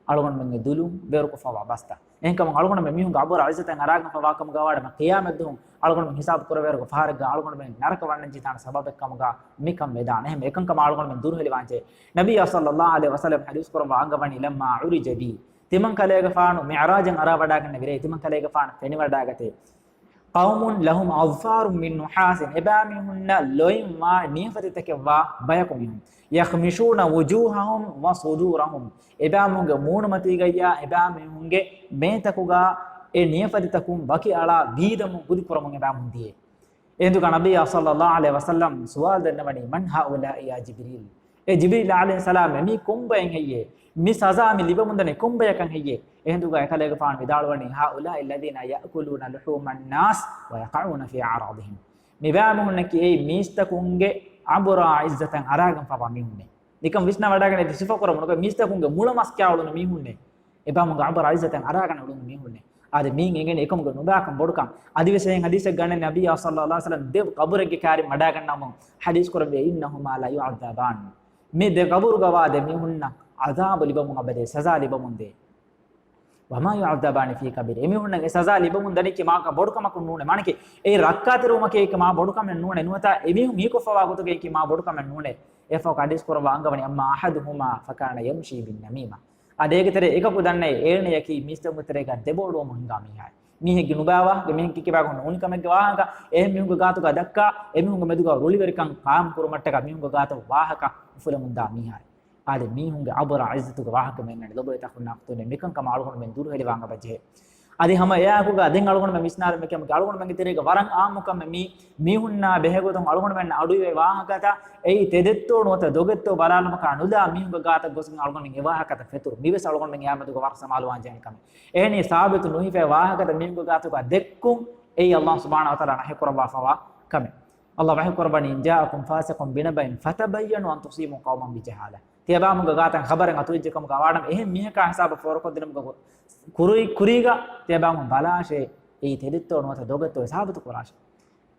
އަޅުގަނޑުމެންގެ ދުލުން ވޭރުކޮށްފަވާ ބަސްތައް. އެހެންކަމުން އަޅުގަނޑުމެން މީހުންގެ އަބުރާ ޢިއްޒަތަށް އަރާގެންފަވާ ކަމުގަ ވާނަމަ، ޤިޔާމަތްދުވަހު އަޅުގަނޑުމެން ހިސާބު ކުރެވޭއިރުގެ ފަހަރެއްގަ އަޅުގަނޑުމެން ނަރަކަ ވަންނަން ޖެހިދާނެ ސަބަބެއްކަމުގަ މިކަން ވެދާނެ. އެހެން އެކަންކަމަށް އަޅުގަނޑުމެން ދުރުހެލިވާންޖެހޭ. ނަބިއްޔާ ޞައްލައްލާހު ޢަލައިހި ވަސައްލަމަ ޙަދީޘް ކުރައްވާ އަންގަވަނީ، لما عرج بي، ތިމަން ކަލޭގެފާނު މިޢުރާޖަށް އަރާވަޑައިގަންނެވި ރޭ، ތިމަން ކަލޭގެފާނު ފެނިވަޑައިގަތޭ، قوم لهم أظفار من نحاس، އެބައިމީހުންނަށް ލޮއިން ވާ ނިޔަފަތިތަކެއް ވާ ބަޔަކު މީހުން، يخمشون وجوههم وصدورهم، އެބައިމީހުންގެ މޫނުމަތީގައްޔާ އެބައިމީހުންގެ މޭތަކުގަ އެ ނިޔަފަތިތަކުން ވަކި އަޅާ ވީދަމުން ކުދި ކުރަމުން އެބައިމީހުން ދިޔޭ. އެހިނދުގަ ނަބިއްޔާ ޞައްލައްލާހު ޢަލައިހި ވަސައްލަމަ ސުވާލު ދެންނަވަނީ، من هؤلاء يا جبريل؟ އޭ ޖިބްރީލް ޢަލައިހިއްސަލާމް، މީ ކޮންބައެއް ހެއްޔޭ؟ މި ސަޒާ މި ލިބަމުންދަނީ ކޮންބަޔަކަށް ހެއްޔޭ؟ އެހިނދުގަ އެކަލޭގެފާނު ވިދާޅުވަނީ، هؤلاء الذين يأكلون لحوم الناس ويقعون في أعراضهم. މިބައިމީހުންނަކީ އެއީ މީސްތަކުންގެ އަބުރާ ޢިއްޒަތަށް އަރާގެންފަވާ މީހުންނޭ. ނިކަން ވިސްނާވަޑައިގަނެ ތި ސިފަކުރަމުން އޮތް މީސްތަކުންގެ މުޅަމަސް ކާއުޅުނު މީހުންނޭ. އެބައިމީހުންގެ އަބުރާ ޢިއްޒަތަށް އަރާގަނެ އުޅުނު މީހުންނޭ. އާދެ، މީން އެނގެނީ އެކަމުގެ ނުބާކަން ބޮޑުކަން. އަދިވެސް އެހެން ޙަދީޘެއްގަ ނަބިއްޔާ ޞައްލައްލާހު ޢަލައިހި ވަސައްލަމަ ދެ ޤަބުރެއްގެ ކާރިން ވަޑައިގަންނަވަމުން ޙަދީޘް ކުރެއްވި، إنهما لا يعذبان. މި ދެ ޤަބުރުގަ ވާ ދެ މީހުންނަށް ޢަޛާބު ލިބަމުން އެބަދޭ، ސަޒާ ލިބަމުން ދޭ. وما يعذبان في كبير. އެމީހުންނަށް އެ ސަޒާ ލިބަމުން ދަނީކީ މާކަ ބޮޑުކަމަކުން ނޫނޭ. މާނައަކީ އެ ރައްކާތެރިވުމަކީ އެކި މާ ބޮޑުކަމެއް ނޫނޭ. ނުވަތަ އެމީހުން ހީކޮށްފަވާ ގޮތުގައި އެކި މާ ބޮޑުކަމެއް ނޫނޭ. އެއަށްފަހު ޙަދީޘް ކުރައްވާ އަންގަވަނީ، أما أحدهما فكان يمشي بالنميمة. އާދެ، އޭގެ ތެރޭ އެކަކު ދަންނައީ އޭނަޔަކީ މީސްތަކުންގެ ތެރޭގަ ދެބޯޑުވަމުން ހިނގާ މީހާއެއް. މީހެއްގެ ނުބާވާ، މީހެއްގެ ކިބާގަ ނޫނިކަމެއްގެ ވާހަކަ، އެހެން މީހުންގެ ގާތުގަ ދައްކާ، އެމީހުންގެ މެދުގަ ރުޅިވެރިކަން ޤާއިމް ކުރުމަށްޓަކާ މީހުންގެ ގާތަށް ވާހަކަ އުފުލަމުންދާ މީހާއެއް. އާދެ، މީހުންގެ އަބުރާ ޢިއްޒަތުގެ ވާހަކަ މެންނަނީ. ލޮބުވެތި އަޚުންނާ އުޚްތުންނޭ، މިކަންކަމަށް އަޅުގަނޑުމެން ދުރުހެލިވާން އެބަޖެހޭ. އަދި ހަމަ އެއާއެކުގަ ދެން އަޅުގަނޑުމެން ވިސްނާލަން މިކަމަކީ އަޅުގަނޑުމެންގެ ތެރޭގަ ވަރަށް އާއްމު ކަމެއް މީ، މީހުންނާ ބެހޭގޮތުން އަޅުގަނޑުމެންނަށް އަޑުއިވޭ ވާހަކަތައް އެއީ ތެދެއްތޯ ނުވަތަ ދޮގެއްތޯ ބަލާލުމަކާ ނުލާ މީހުންގެ ގާތަށް ގޮސްގެން އަޅުގަނޑުމެން އެ ވާހަކަތައް ފެތުރު. މިވެސް އަޅުގަނޑުމެން އެއާ މެދުގަ ވަރަށް ސަމާލުވާން ޖެހޭނެ ކަމެއް. އެހެނީ ސާބިތު ނުހިފޭ ވާހަކަތައް މީހުންގެ ގާތުގަ ދެއްކުން އެއީ ﷲ ސުބްޙާނަހޫ ވަތަޢާލާ ނަހީ ކުރައްވާފަވާ ކަމެއް. ﷲ ވަޙީ ކުރައްވަނީ، إن جاءكم فاسق بنبإ فتبينوا أن تصيبوا قوما بجهالة. ތިޔަބައިމީހުންގެ ގާތަށް ޚަބަރެއް އަތުވެއްޖެ ކަމުގަ ވާނަމަ، އެހެން މީހަކާ ހިސާބަށް ފޯރުކޮށްދިނުމުގެ ކުރި-، ކުރީގަ ތިޔަބައިމީހުން ބަލާށޭ، އެއީ ތެދެއްތޯ ނުވަތަ ދޮގެއްތޯ ސާބިތު ކުރާށޭ.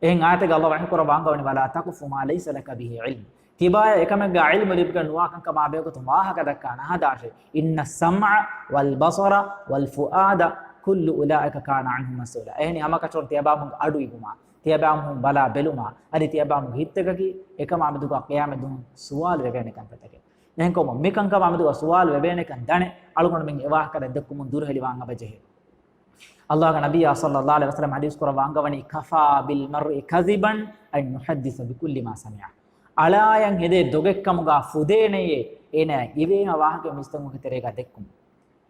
އެހެން އާޔަތެއްގަ ﷲ ވަޙީ ކުރައްވާ އަންގަވަނީ، ولا تقف ما ليس لك به علم. ތިބާޔަށް އެކަމެއްގަ ޢިލްމު ލިބިގެން ނުވާ ކަންކަމާ ބެހޭގޮތުން ވާހަކަ ދައްކާ ނަހަދާށޭ. إن السمع والبصر والفؤاد كل أولئك كان عنه مسؤولا. އެހެނީ ހަމަކަށަވަރުން ތިޔަބައިމީހުންގެ އަޑު އިވުމާ، ތިޔަބައިމީހުން ބަލާ ބެލުމާ، އަދި ތިޔަބައިމީހުންގެ ހިތްތަކަކީ އެކަމާ މެދުގަ ޤިޔާމަތްދުވަހު ސުވާލު ވެވޭނެ ކަންތައްތަކެއް. އެހެންކަމުން މިކަންކަމާ މެދުގަ ސުވާލު ވެވޭނެކަން ދަނެ، އަޅުގަނޑުމެން އެ ވާހަކަ ދެއްކުމުން ދުރުހެލިވާން އެބަޖެހޭ. އައްލާހުގެ ނަބިއްޔާ ޞައްލައްލާހު ޢަލައިހި ވަސައްލަމަ ޙަދީޘް ކުރައްވާ އަންގަވަނީ، "كفى بالمرء كذبا أن يحدث بكل ما سمع." އަޅާޔަށް ހެދޭ ދޮގެއްކަމުގަ ފުދޭނެޔޭ، އޭނާ އިވޭހާ ވާހަކަ މީސްތަކުންގެ ތެރޭގަ ދެއްކުމުން.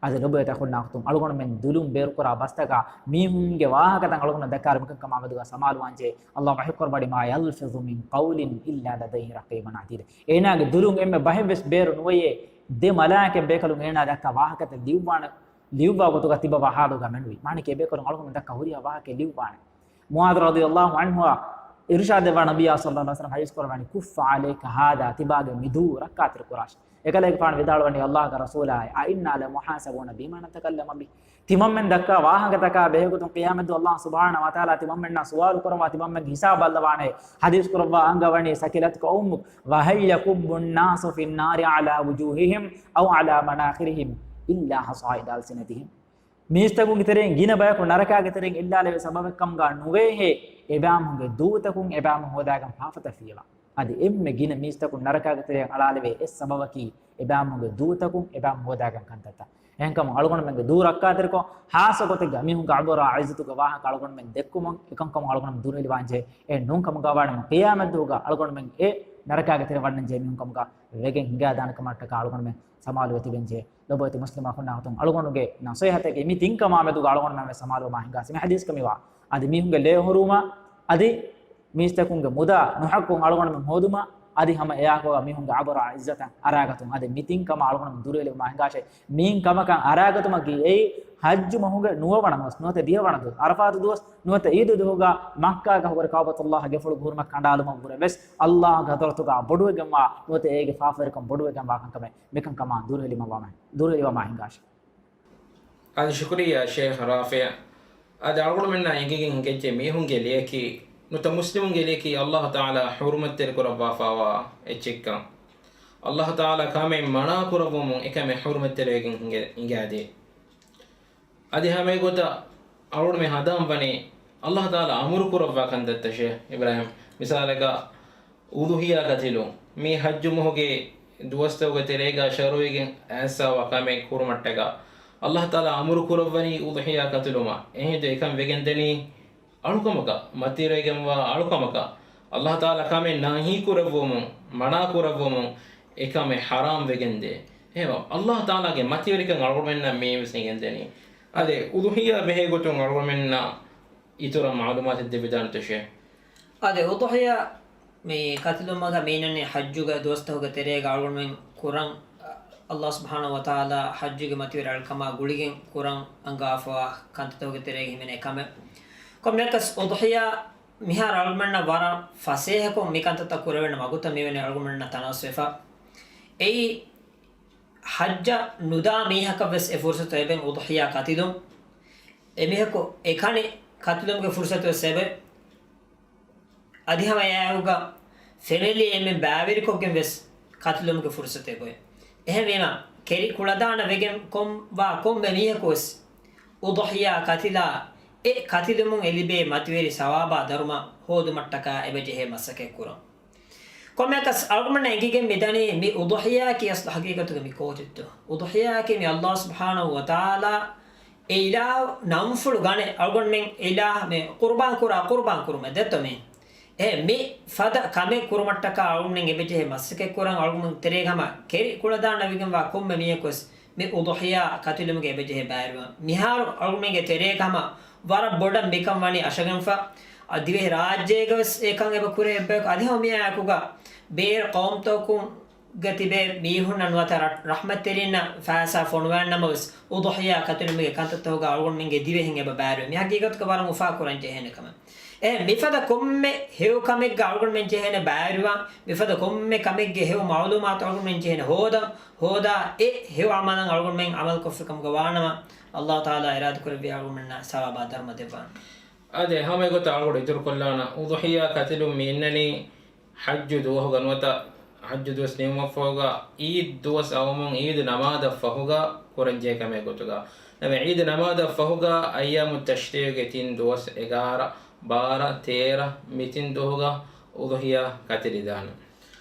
އަދި ލޮބުވެތި އަޚުންނާ އުޚްތުން، އަޅުގަނޑުމެން ދުލުން ބޭރުކުރާ ބަސްތަކާ މީހުންގެ ވާހަކަތައް އަޅުގަނޑު ދައްކާއިރު މިކަންކަމާ މެދުގަ ސަމާލުވާންޖެހޭ. އައްލާހު ވަޙީކުރައްވަނީ، "ما يلفظ من قول إلا لديه رقيب عتيد." އޭނާގެ ދުލުން އެންމެ ބަހެއްވެސް ބޭރު ނުވެޔޭ، ދެ މަލާއިކަތް ބޭކަލުން އޭނާ ދައްކާ ވާހަކަތައް ލިޔުއްވާނެ، ލިޔުއްވާ ގޮތުގަ ތިބަވާ ޙާލުގަ މެނުވީ. މާނައަކީ އެބޭކަލުން އަޅުގަނޑު ދައްކާ ހުރިހާ ވާހަކައެއް ލިޔުއްވާނެ. މުޢާޛު ރަޟިޔައްލާހު ޢަންހުއާ އިރުޝާދެއްވާ ނަބިއްޔާ ޞައްލައްލާހު ޢަލައިހި ވަސައްލަމަ ޙަދީޘް ކުރައްވަނީ، "كف عليك هذا." ތިބާގެ މި ދޫ ރައްކާތެރި ކުރާށޭ. އެކަލޭގެފާނު ވިދާޅުވަނީ، އައްލާހުގެ ރަސޫލާއޭ، "أئنا لمحاسبون بما نتكلم به." ތިމަންމެން ދައްކާ ވާހަކަތަކާ ބެހޭގޮތުން ޤިޔާމަތްދުވަހު އައްލާހު ސުބްޙާނަހޫ ވަތަޢާލާ ތިމަންމެންނާ ސުވާލު ކުރައްވާ ތިމަންމެންގެ ހިސާބު ބައްލަވާނެ. ޙަދީޘް ކުރައްވާ އަންގަވަނީ، "ثكلتك أمك، وهل يكب الناس في النار على وجوههم أو على مناخرهم إلا حصائد ألسنتهم." މީސްތަކުންގެ ތެރެއިން ގިނަ ބަޔަކު ނަރަކާގެ ތެރެއިން އެއްލާލެވޭ ސަބަބެއްކަމުގަ ނުވޭހޭ، އެބައިމީހުންގެ ދޫތަކުން އެބައިމީހުން ހޯދާގަން ފާފަތައް ފިޔަވާ. އަދި އެންމެ ގިނަ މީސްތަކުން ނަރަކާގެ ތެރެއަށް އަޅާލެވޭ އެއް ސަބަބަކީ، އެބައިމީހުންގެ ދޫތަކުން އެބައިމީހުން ހޯދާގަން ކަންތައްތައް. އެހެންކަމުން އަޅުގަނޑުމެންގެ ދޫ ރައްކާތެރިކޮށް، ޚާއްޞަ ގޮތެއްގަ މީހުންގެ އަބުރާ ޢިއްޒަތުގެ ވާހަކަ އަޅުގަނޑުމެން ދެއްކުމުން އެކަންކަމުން އަޅުގަނޑުމެން ދުރުހެލިވާންޖެހޭ. އެ ނޫންކަމުގަ ވާނަމަ، ޤިޔާމަތްދުވަހުގަ އަޅުގަނޑުމެން އެ ނަރަކާގެ ތެރެ ވަންނަންޖެހޭ މީހުން ކަމުގަ ވެގެން ހިނގާދާނެ ކަމަށްޓަކާ އަޅުގަނޑުމެން ސަމާލުވެ ތިބެންޖެހޭ. ލޮބުވެތި މުސްލިމް އަޚުންނާ އުޚްތުން، އަޅުގަނޑުގެ ނަޞޭޙަތެއްގެ މި ތިންކަމާ މެދުގަ އަޅުގަނޑުމެން ވެސް ސަމާލުވުމާ ހިނގާ ސިމި ޙަދީޘްގަ މިވާ. އަދި މީހުންގެ ލޭ ހުރުވުމާ، އަދި މީސްތަކުންގެ މުދާ ނުޙައްޤުން އަޅުގަނޑުމެން ހޯދުމާ، އަދި ހަމަ އެއާކުގަ މީހުންގެ އަބުރާ ޢިއްޒަތަށް އަރާގަތުން. އަދި މި ތިންކަމާ އަޅުގަނޑުމެން ދުރުހެލިވުމާ ހިނގާށޭ. މިއިން ކަމަކަށް އަރާގަތުމަކީ އެއީ ޙައްޖު މަހުގެ ނުވަވަނަ ދުވަސް، ނުވަތަ ދިހަވަނަ ދުވަސް، ޢަރަފާތު ދުވަސް، ނުވަތަ ޢީދު ދުވަހުގަ މައްކާގަ ހުރި ކަޢުބަތުﷲ ގެފުޅު ހުރުމަތް ކަނޑާލުމަށްވުރެ ވެސް އައްލާހުގެ ޙަޟްރަތުގަ ބޮޑުވެގެންވާ، ނުވަތަ އޭގެ ފާފަވެރިކަން ބޮޑުވެގެންވާ ކަންކަމެއް. މިކަންކަމާ ދުރުހެލިވަމާ، ދުރުހެލިވަމާ ހިނގާށޭ. އަދި ޝުކުރިއްޔާ ޝޭޚް ރާފިޢަށް. އަދި އަޅުގަނޑުމެންނާ އެނގިގެން ހިނގައްޖެ މީހުންގެ ލެޔަކީ، ނުވަތަ މުސްލިމުންގެ ލެޔަކީ އައްލާހު ތަޢާލާ ޙުރުމަތްތެރިކުރައްވާފައިވާ އެއްޗެއްކަން. އައްލާހު ތަޢާލާ ކަމެއް މަނާ ކުރައްވަމުން އެކަމެއް ޙުރުމަތްތެރިވެގެން ހިނގެ-، ހިނގާދޭ. އަދި ހަމަ އެގޮތަށް އަޅުގަނޑުމެން ހަނދާންވަނީ އައްލާހު ތަޢާލާ އަމުރު ކުރައްވާ ކަންތައްތައް ޝޭޚް އިބްރާހީމް. މިސާލަކަށް، އުޟުޙިޔާ ކަތިލުން މި ޙައްޖު މަހުގެ ދުވަސްތަކުގެ ތެރޭގަ ޝަރުޢީގެން އައިސްފައިވާ ކަމެއް ކުރުމަށްޓަކާ، އައްލާހު ތަޢާލާ އަމުރު ކުރައްވަނީ އުޟުޙިޔާ ކަތިލުމަށް. އެހިނދު އެކަން ވެގެންދަނީ އަޅުކަމަކަށް، މަތިވެރިވެގެންވާ އަޅުކަމަކަށް. އައްލާހު ތަޢާލާ ކަމެއް ނަހީ ކުރެއްވުމުން، މަނާ ކުރެއްވުމުން އެކަމެއް ޙަރާމް ވެގެންދޭ. އެހެންވެ، އައްލާހު ތަޢާލާގެ މަތިވެރިކަން އަޅުގަނޑުމެންނަށް މިއިވެސް ހިނގެންދެނީ. އަދި އުޟުޙިޔާ ބެހޭގޮތުން އަޅުގަނޑުމެންނަށް އިތުރަށް މަޢުލޫމާތެއް ދެވިދާނެތޯ ޝޭޚް؟ އަދި އުޟުޙިޔާ މި ކަތިލުމަކަށް މީނަނީ ޙައްޖުގެ ދުވަސްތަކުގެ ތެރޭގަ އަޅުގަނޑުމެން ކުރަން، އައްލާހު ސުބްޙާނަހޫ ވަތަޢާލާ ޙައްޖުގެ މަތިވެރި އަޅުކަމާ ގުޅިގެން ކުރަން އަންގާފަވާ ކަންތައްތަކުގެ ތެރޭގަ ހިމެނޭ ކަމެއް. ކޮންމެއަކަސް އުޟުޙިޔާ މިހާރު އަޅުގަނޑުމެންނަށް ވަރަށް ފަސޭހަކޮށް މި ކަންތައްތައް ކުރެވޭނެ ވަގުތަށް މިވަނީ އަޅުގަނޑުމެންނަށް ތަނަވަސްވެފަ. އެއީ ޙައްޖަށް ނުދާ މީހަކަށް ވެސް އެ ފުރުޞަތު އެބަ އުޟުޙިޔާ ކަތިލުން. އެމީހަކު އެކަނި ކަތިލުމުގެ ފުރުޞަތު ވެސް އެބަ. އަދި ހަމަ އެއާއެކުގަ ފެމިލީ އެންމެން ބައިވެރިކޮށްގެން ވެސް ކަތިލުމުގެ ފުރުޞަތު އެބައޮތް. އެހެންވީމަ، ކެރި ކުޅަދާނަ ވެގެން ކޮން ވާ ކޮންމެ މީހަކު ވެސް އުޟުޙިޔާ ކަތިލާ، އެ ކަތިލުމުން އެ ލިބޭ މަތިވެރި ސަވާބާ ދަރުމަ ހޯދުމަށްޓަކާ އެބަޖެހޭ މަސައްކަތް ކުރަން. ކޮންމެއަކަސް އަޅުގަނޑަށް އެނގިގެން މިދަނީ މި އުޟުޙިޔާއަކީ އަސްލު ޙަޤީޤަތުގަ މި ކޯޗެއްތޯ؟ އުޟުޙިޔާއަކީ މި އައްލާހު ސުބްޙާނަހޫ ވަތަޢާލާ އެ އިލާހު ނަންފުޅު ގަނެ އަޅުގަނޑުމެން އެ އިލާހަށް މި ޤުރުބާން ކުރާ ޤުރުބާން ކުރުމެއް ދެއްތޯ މީ؟ އެ މި ފަދަ ކަމެއް ކުރުމަށްޓަކާ އަޅުގަނޑުމެން އެބަޖެހޭ މަސައްކަތް ކުރަން. އަޅުގަނޑުމެން ތެރޭގަ ހަމަ ކެރި ކުޅަދާނަވެގެންވާ ކޮންމެ މީހަކު ވެސް މި އުޟުޙިޔާ ކަތިލުމުގެ އެބަޖެހޭ ބައިވެރިވާން. މިހާރު އަޅުގަނޑުމެންގެ ތެރޭގަ ހަމަ ވަރަށް ބޮޑަށް މިކަން ވަނީ އަށަގެންފަ. އަ، ދިވެހި ރާއްޖޭގަ ވެސް އެކަން އެބަ ކުރޭ އެއްބަޔަކު. އަދި ހަމަ މިއާއެކުގަ ބޭރު ޤައުމުތަކުން ގަ ތިބޭ މީހުންނަށް ނުވަތަ ރަ-، ރަޙްމަތްތެރިންނަށް ފައިސާ ފޮނުވާން ނަމަވެސް، އުޟުޙިޔާ ކަތިލުމުގެ ކަންތައްތަކުގަ އަޅުގަނޑުމެންގެ ދިވެހިން އެބަ ބައިވެރިވޭ. މި ހަގީގަތުގަ ވަރަށް އުފާކުރަން ޖެހޭނެ ކަމެއް. އެ މިފަދަ ކޮންމެ ހެޔޮ ކަމެއްގަ އަޅުގަނޑުމެން ޖެހޭނެ ބައިވެރިވާން، މިފަދަ ކޮންމެ ކަމެއްގެ ހެޔޮ މަޢުލޫމާތު އަޅުގަނޑުމެން ޖެހޭނެ ހޯދަން، ހޯދާ އެ ހެޔޮ ޢަމަލަށް އަޅުގަނޑުމެން ޢަމަލުކޮށްފި ކަމުގަ ވާނަމަ، އައްލާހު ތަޢާލާ އިރާދަކުރެއްވިއްޔާ އަޅުގަނޑުމެންނަށް ސަވާބާ ދަރުމަ ދެއްވާނެ. އާދެ، ހަމަ އެގޮތަށް އަޅުގަނޑު އިތުރުކޮށްލާނަން، އުޟުޙިޔާ ކަތިލުން މި އިންނަނީ ޙައްޖު ދުވަހުގަ ނުވަތަ ޙައްޖު ދުވަސް ނިމުމަށްފަހުގަ ޢީދު ދުވަސް އައުމުން ޢީދު ނަމާދަށް ފަހުގަ ކުރަންޖެހޭ ކަމެއް ގޮތުގަ. ނަމަ ޢީދު ނަމާދަށް ފަހުގަ އައްޔާމު ތަޝްރީޢުގެ ތިން ދުވަސް، އެގާރަ، ބާރަ، ތޭރަ، މި ތިން ދުވަހުގަ އުޟުޙިޔާ ކަތިލިދާނަން.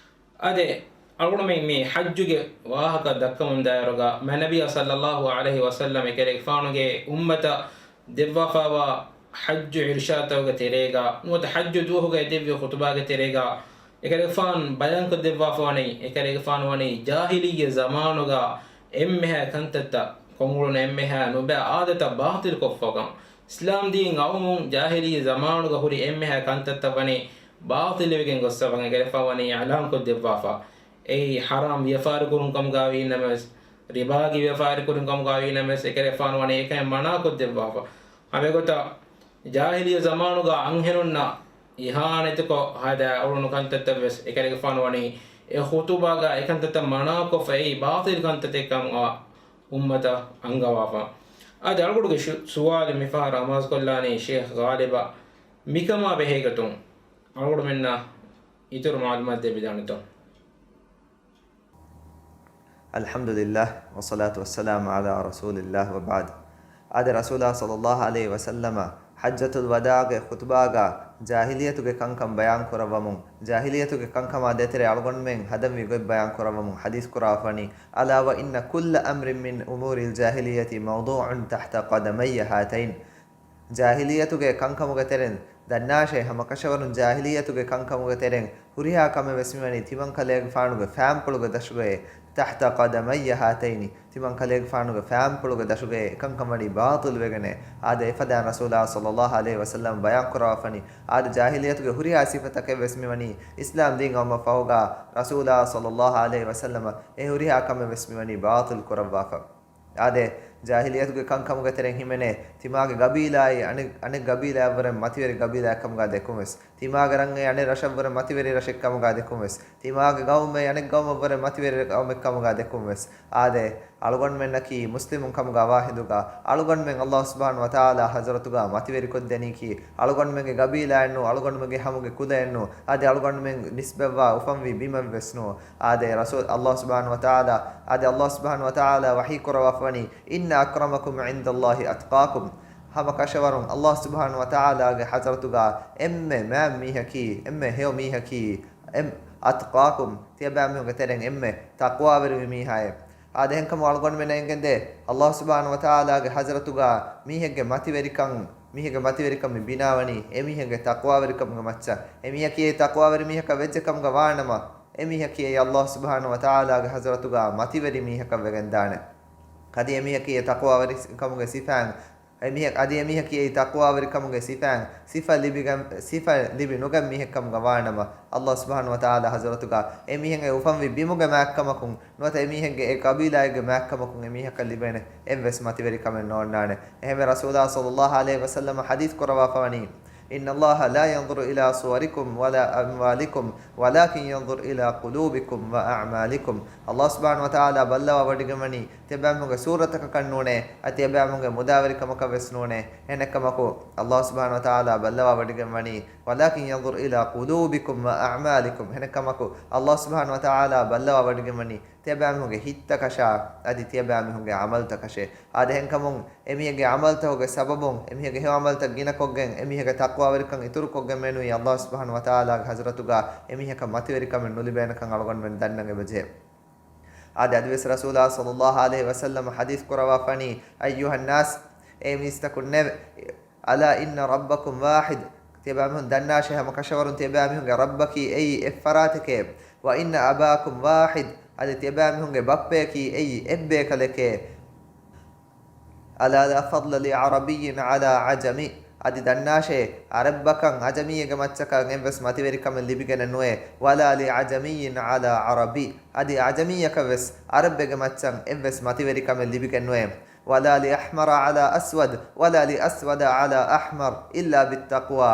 އާދެ، އަޅުގަނޑުމެން މި ޙައްޖުގެ ވާހަކަ ދައްކަމުން ދާއިރުގަ، މާތް ނަބިއްޔާ ޞައްލައްލާހު ޢަލައިހި ވަސައްލަމް އެކަލޭގެފާނުގެ އުއްމަތަށް ދެއްވާފާވާ ޙައްޖު އިރުޝާދުތަކުގެ ތެރޭގަ، ނުވަތަ ޙައްޖު ދުވަހުގައި ދެއްވި ޚުޠުބާގެ ތެރޭގަ، އެކަލޭގެފާނު ބަޔާންކޮށްދެއްވާފަވަނީ، އެކަލޭގެފާނު ވަނީ ޖާހިލިއްޔަ ޒަމާނުގަ އެންމެހާ ކަންތައްތައް، ކޮށްއުޅުނު އެންމެހާ ނުބައި އާދަތައް ބާޠިލްކޮށްފަކަން. އިސްލާމްދީން އައުމުން ޖާހިލިއްޔަ ޒަމާނުގަ ހުރި އެންމެހާ ކަންތައްތައް ވަނީ ބާޠިލްވެގެން ގޮއްސަފަކަން އެކަލޭގެފާނު ވަނީ އިޢުލާންކޮށްދެއްވާފަ. އެއީ ޙަރާމް ވިޔަފާރިކުރުން ކަމުގައިވީނަމަވެސް، ރިބާގެ ވިޔަފާރިކުރުން ކަމުގައިވީނަމަވެސް، އެކަލޭގެފާނު ވަނީ އެކަން މަނާކޮށްދެއްވާފަ. ހަމައެގޮތަށް ޖާހިލިއްޔަ ޒަމާނުގަ އަންހެނުންނަށް އިހާނެތިކޮށް ހަދާ އުޅުނު ކަންތައްތައްވެސް އެކަލޭގެފާނު ވަނީ އެ ޚުޠުބާގަ އެކަންތައްތައް މަނާކޮށްފަ، އެއީ ބާޠިލް ކަންތައްތަކެއްކަމަށް އުއްމަތަށް އަންގަވާފަ. އާދެ، އަޅުގަނޑުގެ ޝު-، ސުވާލު މިފަހަރު އަމާޒުކޮށްލާނީ ޝޭޚް ޣާލިބަށް. މިކަމާ ބެހޭގޮތުން އަޅުގަނޑުމެންނަށް އިތުރު މަޢުލޫމާތު ދެއްވިދާނެތޯ؟ އަލްޙަމްދުލިއްލާހް، ވައްޞަލާތު ވައްސަލާމު ޢަލާ ރަސޫލިއްލާހް ވަބަޢްދު. އާދެ، ރަސޫލާ ޞައްލައްލާހު ޢަލައިހި ވަސައްލަމަ ޙައްޖަތުލް ވަދާޢުގެ ޚުޠުބާގަ ޖާހިލިއްޔަތުގެ ކަންކަން ބަޔާން ކުރައްވަމުން، ޖާހިލިއްޔަތުގެ ކަންކަމާ ދޭތެރޭ އަޅުގަނޑުމެން ހަދަންވީ ގޮތް ބަޔާން ކުރައްވަމުން ޙަދީޘް ކުރައްވާފަނީ، ألا وإن كل أمر من أمور الجاهلية موضوع تحت قدمي هاتين. ޖާހިލިއްޔަތުގެ ކަންކަމުގެ ތެރެއިން ދަންނާށޭ، ހަމަކަށަވަރުން ޖާހިލިއްޔަތުގެ ކަންކަމުގެ ތެރެއިން ހުރިހާ ކަމެއް ވެސް މިވަނީ ތިމަން ކަލޭގެފާނުގެ ފާންޕުޅުގެ ދަށުގައޭ، تحت قدمي هاتين، ތިމަން ކަލޭގެފާނުގެ ފާންޕުޅުގެ ދަށުގައޭ އެކަންކަން ވަނީ ބާޠިލް ވެގެނޭ. އާދެ، އެފަދައިން ރަސޫލާ ޞައްލައްލާހު ޢަލައިހި ވަސައްލަމަ ބަޔާން ކުރައްވާފަނީ، އާދެ، ޖާހިލިއްޔަތުގެ ހުރިހާ ސިފަތަކެއް ވެސް މިވަނީ އިސްލާމް ދީން އައުމަށް ފަހުގަ ރަސޫލާ ޞައްލައްލާހު ޢަލައިހި ވަސައްލަމަ އެ ހުރިހާ ކަމެއް ވެސް މިވަނީ ބާޠިލް ކުރައްވާފަ. އާދެ، ޖާހިލިއްޔަތުގެ ކަންކަމުގެ ތެރެއިން ހިމެނޭ، ތިމާގެ ގަބީލާއި އަނެއް، އަނެއް ގަބީލާއަށްވުރެ މަތިވެރި ގަބީލާއެއްކަމުގަ ދެކުން ވެސް، ތިމާގެ ރަންއެއް އަނެއް ރަށަށްވުރެ މަތިވެރި ރަށެއްކަމުގަ ދެކުން ވެސް، ތިމާގެ ގައުމެއް އަނެއް ގައުމަށްވުރެ މަތިވެރި ގައުމެއްކަމުގަ ދެކުން ވެސް، އާދެ، އަޅުގަނޑުމެންނަކީ މުސްލިމުން ކަމުގަ ވާހިދުގަ، އަޅުގަނޑުމެން އައްލާހު ސުބްޙާނަހު ވަތަޢާލާ ޙަޟްރަތުގަ މަތިވެރިކޮށްދެނީކީ، އަޅުގަނޑުމެންގެ ގަބީލާއެއްނޫ، އަޅުގަނޑުމެންގެ ހަމުގެ ކުލައެއްނޫ، އަދި އަޅުގަނޑުމެން ނިސްބަތްވާ އުފަންވި ބިމެއްވެސްނޫ. އާދެ، ރަސޫލް، އައްލާހު ސުބްޙާނަހު ވަތަޢާލާ، އާދެ، އައްލާހު ސުބްޙާނަހު ވަތަޢާލާ ވަޙީ ކުރައްވާފަވަނީ، إن أكرمكم عند الله أتقاكم. ހަމަކަށަވަރުން އައްލާހު ސުބްޙާނަހު ވަތަޢާލާގެ ޙަޟްރަތުގަ އެންމެ މާތް މީހަކީ، އެންމެ ހެޔޮ މީހަކީ، އެން، أتقاكم، ތިޔަބައިމީހުންގެ ތެރެއިން އެންމެ ތަޤްވާވެރިވި މީހާއޭ. އާދެ، އެހެންކަމުން އަޅުގަނޑުމެންނަށް އެނގެންދޭ، އައްލާހު ސުބްޙާނަހު ވަތަޢާލާގެ ޙަޟްރަތުގަ މީހެއްގެ މަތިވެރިކަން، މީހެއްގެ މަތިވެރިކަން މި ބިނާވަނީ އެމީހެއްގެ ތަޤްވާވެރިކަމުގެ މައްޗަށް. އެމީހަކީ އެއީ ތަޤްވާވެރި މީހަކަށް ވެއްޖެ ކަމުގަ ވާނަމަ، އެމީހަކީ އެއީ އައްލާހު ސުބްޙާނަހު ވަތަޢާލާގެ ޙަޟްރަތުގަ މަތިވެރި މީހަކަށް ވެގެންދާނެ. އަދި އެމީހަކީ އެ ތަޤްވާވެރިކަމުގެ ސިފައިން، އެމީހަކީ، އަދި އެމީހަކީ އެއީ ތަޤްވާވެރިކަމުގެ ސިފައިން، ސިފަ ލިބިގެން، ސިފަ ލިބި ނުގެން މީހެއްކަމުގަ ވާނަމަ، އައްލާހު ސުބްޙާނަހު ވަތަޢާލާ ޙަޟްރަތުގަ އެމީހެއް އެ އުފަންވި ބިމުގެ މާތްކަމަކުން، ނުވަތަ އެމީހެއްގެ އެ ޤަބީލާއެއްގެ މާތްކަމަކުން އެމީހަކަށް ލިބޭނެ އެއްވެސް މަތިވެރިކަމެއް ނޯންނާނެ. އެހެންވެ، ރަސޫލާ ޞައްލައްލާހު ޢަލައިހި ވަސައްލަމަ ޙަދީޘް ކުރައްވާފަވަނީ، إن الله لا ينظر إلى صوركم ولا أموالكم ولكن ينظر إلى قلوبكم وأعمالكم. އައްލާހު ސުބްޙާނަހު ވަތަޢާލާ ބައްލަވާވޮޑިގެންވަނީ ތިޔަބައިމީހުންގެ ސޫރަތަކަކަށް ނޫނޭ، އަދި ތިޔަބައިމީހުންގެ މުދާވެރިކަމަކަށް ވެސް ނޫނޭ. އެހެނެއްކަމަކު، އައްލާހު ސުބްޙާނަހު ވަތަޢާލާ ބައްލަވާވޮޑިގެންވަނީ، ولكن ينظر إلى قلوبكم وأعمالكم. އެހެނެއްކަމަކު، އައްލާހު ސުބްޙާނަހު ވަތަޢާލާ ބައްލަވާވޮޑިގެންވަނީ ތިޔަބައިމީހުންގެ ހިތްތަކަށާ، އަދި ތިޔަބައިމީހުންގެ ޢަމަލުތަކަށޭ. އާދެ، އެހެންކަމުން، އެމީހެއްގެ ޢަމަލުތަކުގެ ސަބަބުން، އެމީހެއްގެ ހެޔޮ ޢަމަލުތައް ގިނަކޮށްގެން، އެމީހެއްގެ ތަޤްވާވެރިކަން އިތުރުކޮށްގެން މެނުވީ އައްލާހު ސުބްޙާނަހު ވަތަޢާލާގެ ޙަޟްރަތުގަ އެމީހަކަށް މަތިވެރިކަމެއް ނުލިބޭނެކަން އަޅުގަނޑުމެން ދަންނަން އެބަޖެހޭ. އާދެ، އަދިވެސް ރަސޫލާ ޞައްލައްލާހު ޢަލައިހި ވަސައްލަމަ ޙަދީޘް ކުރައްވާފަނީ، أيها الناس، އޭ މީސްތަކުންނޭވެ! ألا إن ربكم واحد، ތިޔަބައިމީހުން ދަންނާށޭ، ހަމަކަށަވަރުން ތިޔަބައިމީހުންގެ ރައްބަކީ އެއީ އެއްފަރާތެކޭ. وإن أباكم واحد، އަދި ތިޔަބައިމީހުންގެ ބައްޕަޔަކީ އެއީ އެއްބޭކަލެކޭ. ألا لا فضل لعربي على عجمي، އަދި ދަންނާށޭ، ޢަރަބަކަށް ޢަޖަމީއެއްގެ މައްޗަކަށް އެއްވެސް މަތިވެރިކަމެއް ލިބިގެނެއް ނުވޭ. ولا لعجمي على عربي، އަދި ޢަޖަމީއަކަށް ވެސް ޢަރަބެއްގެ މައްޗަށް އެއްވެސް މަތިވެރިކަމެއް ލިބިގެން ނުވޭ. ولا لأحمر على أسود، ولا لأسود على أحمر، إلا بالتقوى.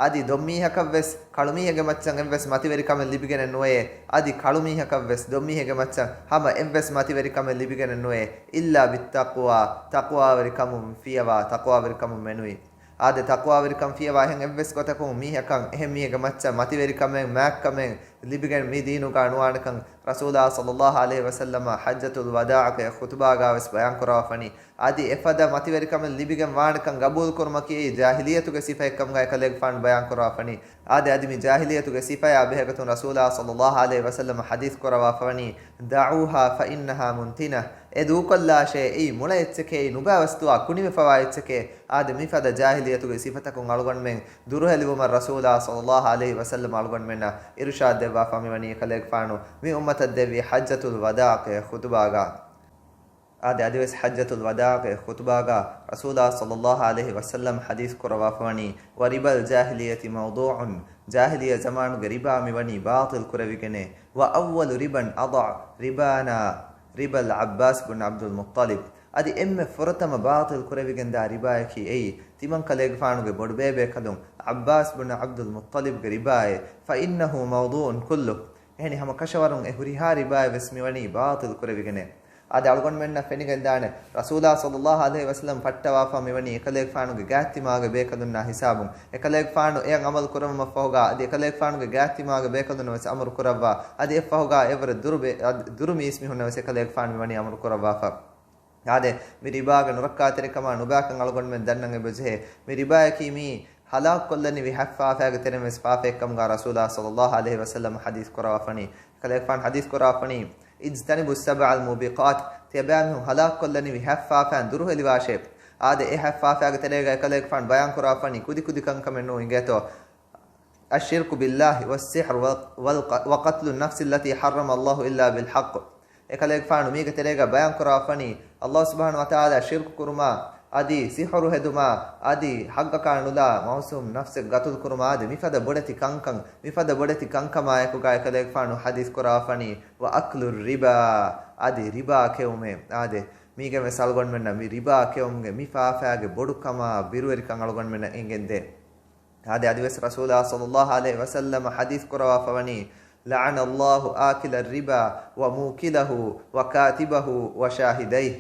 އަދި ދޮންމީހަކަށްވެސް ކަޅުމީހެއްގެ މައްޗަށް އެއްވެސް މަތިވެރިކަމެއް ލިބިގެނެއް ނުވޭ. އަދި ކަޅުމީހަކަށްވެސް ދޮންމީހެއްގެ މައްޗަށް ހަމަ އެއްވެސް މަތިވެރިކަމެއް ލިބިގެނެއް ނުވޭ. إلا بالتقوى، ތަޤްވާވެރިކަމުން ފިޔަވާ، ތަޤްވާވެރިކަމުން މެނުވީ. އާދެ، ތަޤްވާވެރިކަން ފިޔަވާ އެހެން އެއްވެސް ގޮތަކުން މީހަކަށް އެހެން މީހެއްގެ މައްޗަށް މަތިވެރިކަމެއް، މާތްކަމެއް، ލިބިގެން މި ދީނުގަ ނުވާނެކަން ރަސޫލާ ޞައްލައްލާހު ޢަލައިހި ވަސައްލަމަ ޙައްޖަތުލް ވަދާޢުގެ ޚުޠުބާގަ ވެސް ބަޔާން ކުރަވާފަނީ. އަދި އެފަދަ މަތިވެރިކަމެއް ލިބިގެން ވާނެކަން ގަބޫލު ކުރުމަކީ އެއީ ޖާހިލިއްޔަތުގެ ސިފައެއްކަމުގަ އެކަލޭގެފާނު ބަޔާން ކުރަވާފަނީ. އާދެ، އަދި މި ޖާހިލިއްޔަތުގެ ސިފަޔާ ބެހޭގޮތުން ރަސޫލާ ޞައްލައްލާހު ޢަލައިހި ވަސައްލަމަ ޙަދީޘް ކުރަވާފަވަނީ، "دعوها فإنها منتنة." އެ ދޫކޮށްލާށޭ، އެއީ މޮޅަ އެއްޗެކޭ، ނުބައިވަސް ދުވާ ކުނިވެފަވާ އެއްޗެކޭ. އާދެ، މިފަދަ ޖާހިލިއްޔަތުގެ ސިފަތަކުން އަޅުގަނޑުމެން ދުރުހެލިވުމަށް ރަސޫލާ ޞައްލައްލާހު ޢަލައިހި ވަސައްލަމަ އަޅުގަނޑުމެންނަށް އިރުޝާދު ދެއްވާފަ މިވަނީ އެކަލޭގެފާނު މި އުއްމަތަށް ދެއްވި ޙައްޖަތުލް ވަދާޢުގެ ޚުޠުބާގަ. އާދެ، އަދިވެސް ޙައްޖަތުލް ވަދާޢުގެ ޚުޠުބާގަ ރަސޫލާ ޞައްލައްލާހު ޢަލައިހި ވަސައްލަމަ ޙަދީޘް ކުރަވާފަވަނީ، "وربا الجاهلية موضوع." ޖާހިލިއްޔަ ޒަމާނުގެ ރިބާ މިވަނީ ބާޠިލް ކުރެވިގެނޭ. "وأول ربا أضع ربانا ربا العباس بن عبد المطلب." އަދި އެންމެ ފުރަތަމަ ބާޠިލް ކުރެވިގެންދާ ރިބާޔަކީ އެއީ، ތިމަންކަލޭގެފާނުގެ ބޮޑުބޭބޭކަލުން ޢައްބާސް ބުން ޢަބްދުލް މުއްޠަލިބްގެ ރިބާއޭ. "فإنه موضوع كله." އެހެނި ހަމަ ކަށަވަރުން އެ ހުރިހާ ރިބާއެއް ވެސް މިވަނީ ބާޠިލް ކުރެވިގެނޭ. އާދެ، އަޅުގަނޑުމެންނަށް ފެނިގެންދާނެ، ރަސޫލާ ޞައްލައްލާހު ޢަލައިހި ވަސައްލަމަ ފައްޓަވާފަ މިވަނީ އެކަލޭގެފާނުގެ ގާތްތިމާގެ ބޭކަލުންނާ ހިސާބުން. އެކަލޭގެފާނު އެޔަށް ޢަމަލު ކުރައްވުމަށްފަހުގާ، އަދި އެކަލޭގެފާނުގެ ގާތްތިމާގެ ބޭކަލުންނަށް ވެސް އަމުރު ކުރައްވާ، އަދި އެއަށްފަހުގާ އެވަރަށް ދުރު ބޭ-، އަދި ދުރު މީސްމީހުންނަށް ވެސް އެކަލޭގެފާނު މިވަނީ އަމުރު ކުރައްވާފަ. އާދެ، މި ރިބާގެ ނުރައްކާތެރިކަމާ ނުބައިކަން އަޅުގަނޑުމެން ދަންނަން އެބަޖެހޭ. މި ރިބާޔަކީ މީ ހަލާކުކޮށްލަނިވި ހަތް ފާފައިގެ ތެރެއިން ވެސް ފާފައެއްކަމުގާ ރަސޫލާ ޞައްލައްލާހު ޢަލައިހި ވަސައްލަމަ ޙަދީޘް ކުރަވާފަނީ. އެކަލޭގެފާނު ޙަދީޘް ކުރަވާފަނީ، "اجتنبوا السبع الموبقات." ތިޔަބައިމީހުން ހަލާކުކޮށްލަނިވި ހަތް ފާފައިން ދުރުހެލިވާށޭ. އާދެ، އެ ހަތް ފާފައިގެ ތެރޭގަ އެކަލޭގެފާނު ބަޔާން ކުރަވާފަނީ ކުދިކުދި ކަންކަމެއް ނޫން އިނގޭތޯ. "الشرك بالله والسحر وال-، والق-، وقتل النفس التي حرم الله إلا بالحق." އެކަލޭގެފާނު މީގެ ތެރޭގަ ބަޔާން ކުރަވާފަނީ، ﷲ ސުބްޙާނަހޫ ވަތަޢާލާ ޝިރްކު ކުރުމާ، އަދި ސިޙުރު ހެދުމާ، އަދި ޙައްޤަކާ ނުލާ މައުސޫމް ނަފްސެއް ގަތުލު ކުރުމާ، އަދި މިފަދަ ބޮޑެތި ކަންކަން، މިފަދަ ބޮޑެތި ކަންކަމާއެކުގަ އެކަލޭގެފާނު ޙަދީޘް ކުރަވާފަނީ، "وأكل الربا." އަދި ރިބާ ކެއުމޭ. އާދެ، މީގެން ވެސް އަޅުގަނޑުމެންނަށް މި ރިބާ ކެއުމުގެ މި ފާފައިގެ ބޮޑުކަމާ ބިރުވެރިކަން އަޅުގަނޑުމެންނަށް އެނގެންދޭ. އާދެ، އަދިވެސް ރަސޫލާ ޞައްލައްލާހު ޢަލައިހި ވަސައްލަމަ ޙަދީޘް ކުރަވާފަވަނީ، "لعن الله آكل الربا وموكله وكاتبه وشاهديه."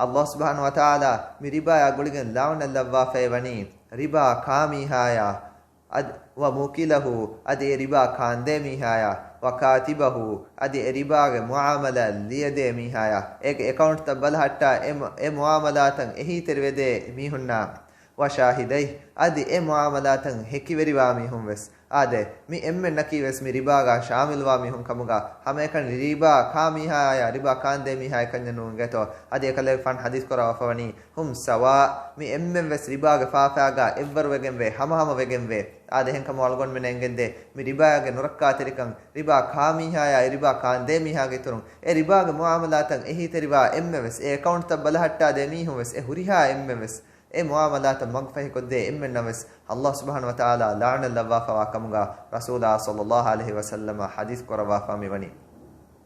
ﷲ ސުބްޙާނަހޫ ވަތަޢާލާ މި ރިބާޔާ ގުޅިގެން ލަޢުނަތް ލައްވާފައި ވަނީ، ރިބާ ކާ މީހާޔާ، އަދި، "وموكله" އަދި އެ ރިބާ ކާންދޭ މީހާޔާ، "وكاتبه" އަދި އެ ރިބާގެ މުޢާމަލާތް ލިޔެދޭ މީހާޔާ، އޭގެ އެކައުންޓްތައް ބަލަހައްޓާ އެ މު-، އެ މުޢާމަލާތަށް އެހީތެރިވެދޭ މީހުންނާ، "وشاهديه" އަދި އެ މުޢާމަލާތަށް ހެކިވެރިވާ މީހުން ވެސް. އާދެ، މި އެންމެންނަކީ ވެސް މި ރިބާގާ ޝާމިލުވާ މީހުން ކަމުގާ، ހަމައެކަނި ރިބާ ކާ މީހާޔާ ރިބާ ކާންދޭ މީހާ އެކަންޏެއް ނޫން އިނގޭތޯ. އަދި އެކަލޭގެފާނު ޙަދީޘް ކުރަވާފަވަނީ، "هم سواء." މި އެންމެން ވެސް ރިބާގެ ފާފައިގާ އެއްވަރުވެގެންވޭ، ހަމަހަމަ ވެގެންވޭ. އާދެ، އެހެންކަމުން އަޅުގަނޑުމެން އެނގެންދޭ، މި ރިބާގެ ނުރައްކާތެރިކަން، ރިބާ ކާ މީހާޔާ އެ ރިބާ ކާންދޭ މީހާގެ އިތުރުން، އެ ރިބާގެ މުޢާމަލާތަށް އެހީތެރިވާ އެންމެން ވެސް، އެ އެކައުންޓްތައް ބަލަހައްޓާދޭ މީހުން ވެސް، އެ ހުރިހާ އެންމެން ވެސް، އެ މުޢާމަލާތަށް މަގުފަހިކޮށްދޭ އެންމެންނަށް ވެސް ﷲ ސުބްޙާނަހޫ ވަތަޢާލާ ލަޢުނަތް ލައްވާފަވާ ކަމުގާ ރަސޫލާ ޞައްލައްލާހު ޢަލައިހި ވަސައްލަމަ ޙަދީޘް ކުރައްވާފަ މިވަނީ.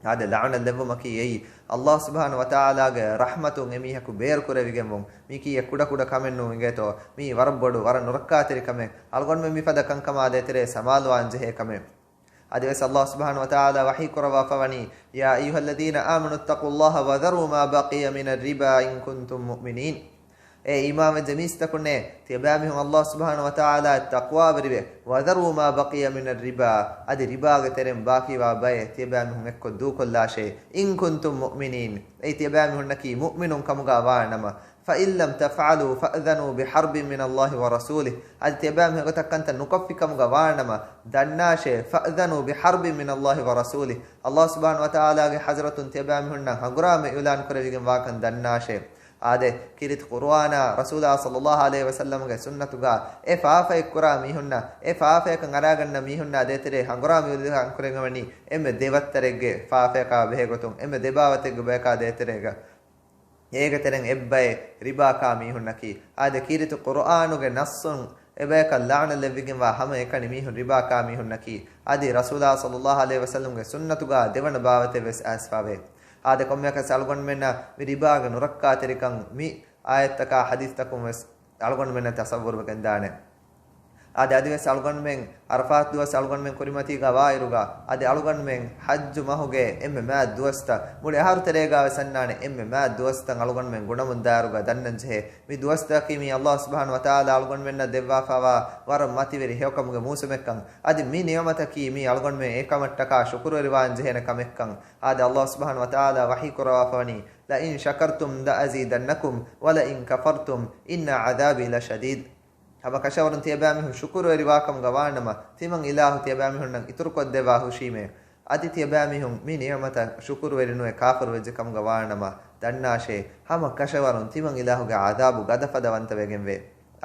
އާދެ، ލަޢުނަތް ލެއްވުމަކީ އެއީ، ﷲ ސުބްޙާނަހޫ ވަތަޢާލާގެ ރަޙްމަތުން އެމީހަކު ބޭރު ކުރެވިގެންވުން. މީކީ އެ ކުޑަކުޑަ ކަމެއް ނޫން އިނގޭތޯ. މީ ވަރަށް ބޮޑު، ވަރަށް ނުރައްކާތެރި ކަމެއް. އަޅުގަނޑުމެން މިފަދަ ކަންކަމާ ދޭތެރޭ ސަމާލުވާން ޖެހޭ ކަމެއް. އަދިވެސް ﷲ ސުބްޙާނަހޫ ވަތަޢާލާ ވަޙީ ކުރައްވާފަވަނީ، "يا أيها الذين آمنوا اتقوا الله وذروا ما بقي من الربا إن كنتم مؤمنين." އޭ އީމާންވެއްޖެ މީސްތަކުންނޭ، ތިޔަބައިމީހުން ﷲ ސުބްޙާނަހޫ ވަތަޢާލާއަށް ތަޤްވާވެރިވެ، "وذروا ما بقي من الربا." އަދި ރިބާގެ ތެރެއިން ބާކީވާ ބައެއް ތިޔަބައިމީހުން އެއްކޮށް ދޫކޮށްލާށޭ. "إن كنتم مؤمنين." އެއީ ތިޔަބައިމީހުންނަކީ މުއުމިނުން ކަމުގާ ވާނަމަ. "فإن لم تفعلوا فأذنوا بحرب من الله ورسوله." އަދި ތިޔަބައިމީހުން އެގޮތަށް ކަންތައް ނުކޮށްފި ކަމުގަ ވާނަމަ، ދަންނާށޭ، "فأذنوا بحرب من الله ورسوله." ﷲ ސުބްޙާނަހޫ ވަތަޢާލާގެ ޙަޟްރަތުން ތިޔަބައިމީހުންނަށް ހަނގުރާމަ އިޢުލާން ކުރެވިގެން ވާކަން ދަންނާށޭ. އާދެ، ކީރިތި ޤުރުއާނާ، ރަސޫލާ ޞައްލައްލާހު ޢަލައިހި ވަސައްލަމްގެ ސުންނަތުގަ އެ ފާފައެއް ކުރާ މީހުންނަށް، އެ ފާފަޔަކަށް އަރާގަންނަ މީހުންނާ ދޭތެރޭ ހަނގުރާމަ އިޢުލާން ކުރެވިގެންވަނީ އެންމެ ދެ ވައްތަރެއްގެ ފާފަޔަކާ ބެހޭގޮތުން، އެންމެ ދެ ބާވަތެއްގެ ބަޔަކާ ދޭތެރޭގަ. އޭގެ ތެރެއިން އެއްބައެއް ރިބާ ކާ މީހުންނަކީ. އާދެ، ކީރިތި ޤުރުއާނުގެ ނައްޞުން އެބަޔަކަށް ލަޢުނަތް ލެއްވިގެންވާ ހަމައެކަނި މީހުން ރިބާ ކާ މީހުންނަކީ. އަދި ރަސޫލާ ޞައްލައްލާހު ޢަލައިހި ވަސައްލަމްގެ ސުންނަތުގަ ދެވަނަ ބާވަތެއް ވެސް އައިސްފަވޭ. އާދެ، ކޮންމެއަކަސް އަޅުގަނޑުމެންނަށް މި ރިބާގެ ނުރައްކާތެރިކަން މި އާޔަތްތަކާ ޙަދީޘްތަކުން ވެސް އަޅުގަނޑުމެންނަށް ތަޞައްވުރުވެގެންދާނެ. އާދެ، އަދިވެސް އަޅުގަނޑުމެން އަރަފާތު ދުވަސް އަޅުގަނޑުމެން ކުރިމަތީގަ ވާއިރުގަ، އަދި އަޅުގަނޑުމެން ޙައްޖު މަހުގެ އެންމެ މާތް ދުވަސްތައް، މުޅި އަހަރު ތެރޭގަވެސް އަންނާނެ އެންމެ މާތް ދުވަސްތައް އަޅުގަނޑުމެން ގުނަމުން ދާއިރުގަ ދަންނަން ޖެހޭ. މި ދުވަސްތަކަކީ މީ ﷲ ސުބްޙާނަހޫ ވަތަޢާލާ އަޅުގަނޑުމެންނަށް ދެއްވާފައިވާ ވަރަށް މަތިވެރި ހެޔޮކަމުގެ މޫސުމެއްކަން. އަދި މި ނިޢުމަތަކީ މީ އަޅުގަނޑުމެން އެކަމަށްޓަކާ ޝުކުރުވެރިވާން ޖެހޭނެ ކަމެއްކަން. އާދެ، ﷲ ސުބްޙާނަހޫ ވަތަޢާލާ ވަޙީ ކުރައްވާފަވަނީ، "لئن شكرتم لأزيدنكم ولئن كفرتم إن عذابي لشديد." ހަމަ ކަށަވަރުން ތިޔަބައިމީހުން ޝުކުރުވެރިވާކަމުގަ ވާނަމަ، ތިމަން އިލާހު ތިޔަބައިމީހުންނަށް އިތުރުކޮށްދެއްވާ ހުށީމޭ. އަދި ތިޔަބައިމީހުން މި ނިޢުމަތަށް ޝުކުރުވެރިނުވެ ކާފަރުވެއްޖެ ކަމުގަ ވާނަމަ، ދަންނާށޭ، ހަމަ ކަށަވަރުން ތިމަން އިލާހުގެ ޢަޛާބު ގަދަފަދަ ވަންތަވެގެންވޭ.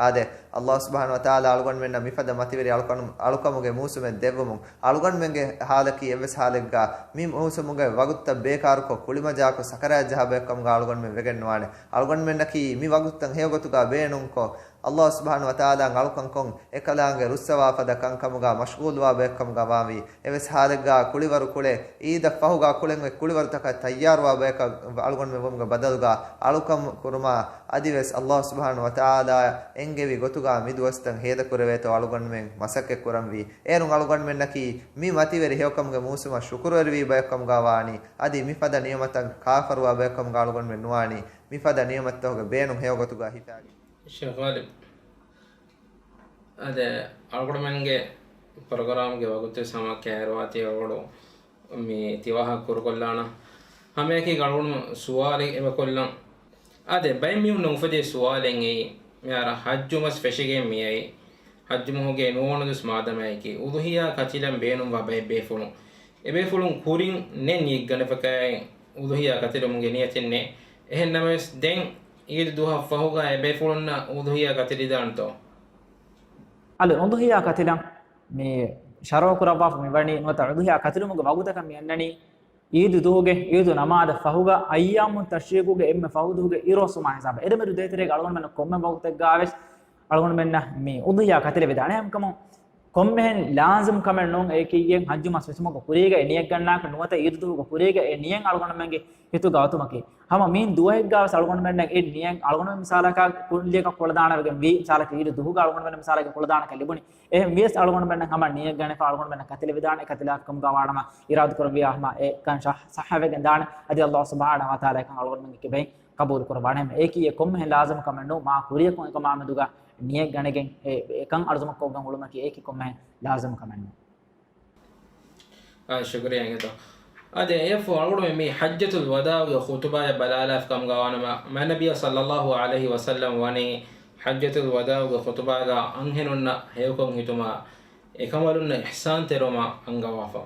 އާދެ، ﷲ ސުބްޙާނަހޫ ވަތަޢާލާ އަޅުގަނޑުމެންނަށް މިފަދަ މަތިވެރި އަޅުކަނު-، އަޅުކަމުގެ މޫސުމެއް ދެއްވުމުން، އަޅުގަނޑުމެންގެ ޙާލަކީ އެއްވެސް ޙާލެއްގަ މި މޫސުމުގެ ވަގުތުތައް ބޭކާރުކޮށް، ކުޅިމަޖާކޮށް، ސަކަރާތް ޖަހާ ބަޔަކު ކަމުގަ އަޅުގަނޑުމެން ވެގެންނުވާނެ. އަޅުގަނޑުމެންނަކީ މި ވަގުތުތައް ހެޔޮގޮތުގަ ބޭނުންކޮށް، ﷲ ސުބްޙާނަހޫ ވަތަޢާލާ އަޅުކަންކޮށް، އެކަލާނގެ ރުއްސަވާ ފަދަ ކަންކަމުގަ މަޝްޣޫލުވާ ބަޔަކު ކަމުގަ ވާންވީ. އެވެސް ޙާލެއްގަ ކުޅިވަރު ކުޅެ، އީދަށް ފަހުގަ ކުޅެން އޮތް ކުޅިވަރުތަކަށް ތައްޔާރުވާ ބަޔަކަށް އަޅުގަނޑުމެން ވުމުގެ ބަދަލުގަ، އަޅުކަން ކުރުމާ، އަދިވެސް ﷲ ސުބްޙާނަހޫ ވަތަޢާލާ އެންގެވި ގޮތުގަ މި ދުވަސްތައް ހޭދަކުރެވޭތޯ އަޅުގަނޑުމެން މަސައްކަތް ކުރަންވީ. އޭރުން އަޅުގަނޑުމެންނަކީ މި މަތިވެރި ހެޔޮކަމުގެ މޫސުމަށް ޝުކުރުވެރިވީ ބަޔަކު ކަމުގަ ވާނީ. އަދި މިފަދަ ނިޢުމަތަށް ކާފަރުވާ ބަޔަކު ކަމުގަ އަޅުގަނޑުމެން ނުވާނީ. މިފަދަ ނިޢުމަތްތަކުގެ ބޭނުން ހެޔޮގޮތުގަ ހިފާގެން. ޝޭޚް ޣާލިބް، އާދެ، އަޅުގަނޑުމެންގެ ޕްރޮގްރާމްގެ ވަގުތުވެސް ހަމަ ކައިރިވާތީ އަޅުގަނޑު މި ތިވާހަކަ ކުރުކޮށްލާނަން. ހަމައެކީ އަޅުގަނޑު ސުވާލެއް އެބަކޮށްލަން. އާދެ، ބައެއް މީހުންނަށް އުފެދޭ ސުވާލެއް އެއީ، މިހާރު ޙައްޖު މަސް ފެށިގެން މިއައީ، ޙައްޖު މަހުގެ ނުވަވަނަ ދުވަސް މާދަމާއެކީ، އުޟުޙިޔާ ކަތިލަން ބޭނުންވާ ބައެއް ބޭފުޅުން، އެބޭފުޅުން ކުރިން ނެތް ނިޔަތް ގަނެފަކައި އުޟުޙިޔާ ކަތިލުމުގެ ނިޔަތެއް ނެތް. އެހެން ނަމަވެސް، ދެން ޢީދު ދުވަހަށް ފަހުގަ އެބޭފުޅުންނަށް އުޟުޙިޔާ ކަތިލިދާނެތޯ؟ އަދި އުޟުޙިޔާ ކަތިލަން މި ޝަރުޢު ކުރައްވާފަ މިވަނީ ނުވަތަ އުޟުޙިޔާ ކަތިލުމުގެ ވަގުތަކަށް މި އަންނަނީ ޢީދު ދުވަހުގެ ޢީދު ނަމާދަށް ފަހުގަ އައްޔާމު ތަޝްރީޤުގެ އެންމެ ފަހު ދުވަހުގެ އިރުއޮއްސުމާ ހިސާބަށް. އެދެމެދު ދޭތެރޭގަ އަޅުގަނޑުމެންނަށް ކޮންމެ ވަގުތެއްގަވެސް އަޅުގަނޑުމެންނަށް މި އުޟުޙިޔާ ކަތިލެވިދާނެ. ހަމަކަމުން ކޮންމެހެން ލާޒިމް ކަމެއް ނޫން އެއީ ކީއްގެން ޙައްޖު މަސް ފެށުމުގެ ކުރީގަ އެ ނިޔަތް ގަންނާކަށް ނުވަތަ ޢީދު ދުވަހުގެ ކުރީގަ އެ ނިޔަތް އަޅުގަނޑުމެންގެ ހިތުގަ އޮތުމަކީ. ހަމަ މިއިން ދުވަހެއްގަވެސް އަޅުގަނޑުމެންނަށް އެ ނިޔަތް އަޅުގަނޑުމެން މިސާލަކަށް ކުއްލިއަކަށް ކުޅަދާނަވެގެން ވީ، މިސާލަކަށް ޢީދު ދުވަހުގަ އަޅުގަނޑުމެން މިސާލަކަށް ކުޅަދާނަކަށް ލިބުނީ. އެހެން ވިޔަސް އަޅުގަނޑުމެންނަށް ހަމަ ނިޔަތް ގަނެފަ އަޅުގަނޑުމެންނަށް ކަތިލެވިދާނެ. ކަތިލާކަމުގަ ވާނަމަ އިރާދަކުރެއްވިޔާ ހަމަ އެކަން ޞައްޙަވެގެން ދާނެ. އަދި ﷲ ސުބްޙާނަހޫ ވަތަޢާލާ އެކަން އަޅުގަނޑުމެންގެ ކިބައިން ޤަބޫލު ކުރައްވާނެ. އެއީ ކޮންމެހެން ލާޒިމް ކަމެއް ނޫން. މާ ކުރިއަކުން އެކަމާ މެދުގަ ނިޔަތް ގަނެގެން އެ، އެކަން އަރުޒުމަށް ކޮށްގެން އުޅުމަކީ އެއީ ކޮންމެހެން ލާޒިމް ކަމެއް ނޫން. އާ، ޝުކުރިއްޔާ އިނގޭތޯ. އާދެ، އެއަށްފަހު އަޅުގަނޑުމެން މި ޙައްޖަތުލް ވަދާޢުގެ ޚުޠުބާއަށް ބަލާލާފަ ކަމުގަ ވާނަމަ، މާތް ނަބިއްޔާ ޞައްލައްލާހު ޢަލައިހި ވަސައްލަމް ވަނީ ޙައްޖަތުލް ވަދާޢުގެ ޚުޠުބާގަ އަންހެނުންނަށް ހެޔޮކޮށް ހިތުމާ، އެކަނބަލުންނަށް އިޙްސާންތެރިވުމަށް އަންގަވާފަ.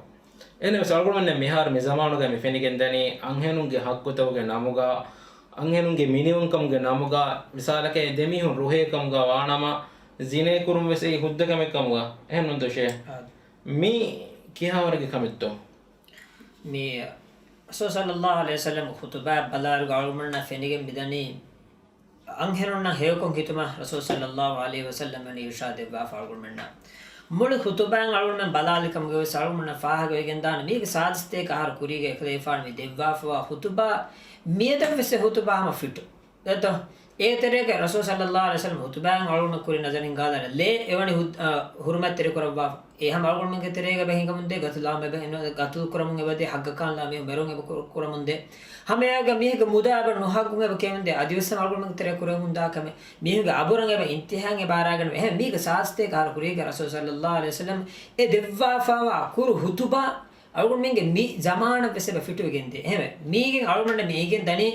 އެހެންނަމަވެސް އަޅުގަނޑުމެންނަށް މިހާރު މި ޒަމާނުގަ މި ފެނިގެންދަނީ އަންހެނުންގެ ޙައްޤުތަކުގެ ނަމުގަ، އަންހެނުންގެ މިނިވަންކަމުގެ ނަމުގަ، މިސާލަކަށް ދެމީހުން ރުހޭ ކަމުގަ ވާނަމަ، ޒިނޭ ކުރުން ވެސް އެއީ ހުއްދަ ކަމެއް ކަމުގަ، އެހެން ނޫންތޯ ޝޭޚް؟ އާދެ. މީ ކިހާވަރެއްގެ ކަމެއްތޯ؟ މި ރަސޫލު ޞައްލައްލާހު ޢަލައިހި ވަސައްލަމްގެ ޚުޠުބާ ބަލާއިރުގަ އަޅުގަނޑުމެންނަށް ފެނިގެން މިދަނީ، އަންހެނުންނަށް ހެޔޮކޮށް ހިތުމަށް ރަސޫލު ޞައްލައްލާހު ޢަލައިހި ވަސައްލަމް ވަނީ އިރުޝާދު ދެއްވާފަ އަޅުގަނޑުމެންނަށް. މުޅި ޚުޠުބާއިން އަޅުގަނޑުމެން ބަލާލި ކަމުގަވެސް އަޅުގަނޑުމެންނަށް ފާހަގަވެގެންދާނެ މީގެ ސާދަސްތޭކަ އަހަރު ކުރީގަ އެކަލޭފާނު މި ދެއްވާފަވާ ޚުޠުބާ މިއަދަށްވެސް އެ ޚުޠުބާ ހަމަ ފިޓު. ދެއްތޯ؟ އޭތެރޭގަ ރަސޫލު ޞައްލައްލާހު ޢަލައިހި ވަސައްލަމް ޚުޠުބާއިން އަޅުގަނޑު ކުރިން ނަޒަރިން ގާލާނެ ލޭ އެވަނި ހު-، އަ، ޙުރުމަތްތެރި ކުރައްވާފަ. އެ ހަމަ އަޅުގަނޑުމެންގެ ތެރޭގަ އެބަ ހިނގަމުންދޭ، ގަތުލާމަ އެބަ އެން-، ގަތުލުކުރަމުން އެބަދޭ، ޙައްޤަކާންލާ މީހުން މެރުން އެބަ ކުރ-، ކުރަމުންދޭ. ހަމައެއާގަ މީހެއްގެ މުދާ އެބަ ނުހައްގުން އެބަ ކެމުންދޭ، އަދިވެސް ހަމަ އަޅުގަނޑުމެންގެ ތެރޭ ކުރެވެމުންދާ ކަމެއް. މީހުންގެ އަބުރަށް އެބަ އިންތިހާއިން އެބަ އަރާގަނެވޭ. އެހެން މީގެ ސާދަސްތޭކަ އަހަރު ކުރީގަ ރަސޫލު ޞައްލައްލާހު ޢަލައިހި ވަސައްލަމް އެ ދެއްވާފަވާ ކުރު ޚުޠުބާ އަޅުގަނޑުމެންގެ މި ޒަމާނަށް ވެސް އެބަ ފިޓުވެގެންދޭ. އެހެންވެ، މީގެން އަޅުގަނޑަށް މި އެނގެން ދަނީ،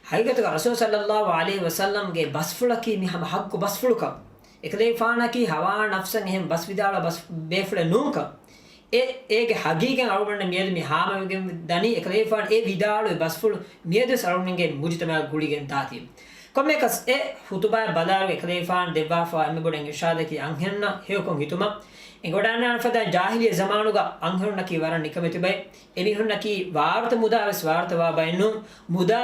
ޙަޤީޤަތުގަ ރަސޫލު ޞައްލައްލާހު ޢަލައިހި ވަސައްލަމްގެ ބަސްފުޅަކީ މި ހަމަ ޙައްޤު ބަސްފުޅުކަން. އެކަލޭފާނަކީ ހަވާ ނަފްސަށް އެހެން ބަސް ވިދާޅުވާ ބަސް ބޭފުޅެއް ނޫންކަން. އެ، އޭގެ ޙަޤީޤަތް އަޅުގަނޑަށް މިއަދު މި ހާމަވެގެން ދަނީ، އެކަލޭފާނު އެ ވިދާޅުވި ބަސްފުޅު މިއަދުވެސް އަޅުގަނޑުގެ މުޖުތަމަޢަށް ގުޅިގެން ދާތީ. ކޮންމެއަކަސް އެ ޚުޠުބާއަށް ބަލާއިރު އެކަލޭފާނު ދެއްވާފަވާ އެންމެ ބޮޑު އިރުޝާދަކީ އަންހެނުންނަށް ހެޔޮކޮށް ހިތުމަށް. އެނގިވަޑައިގަންނަވާނެ ފަދައިން ޖާހިލިއްޔަ ޒަމާނުގަ އަންހެނުންނަކީ ވަރަށް ނިކަމެތި ބައެއް. އެމީހުންނަކީ ވާރުތަ މުދާވެސް ވާރުތަވާ ބައެއް ނޫން. މުދާ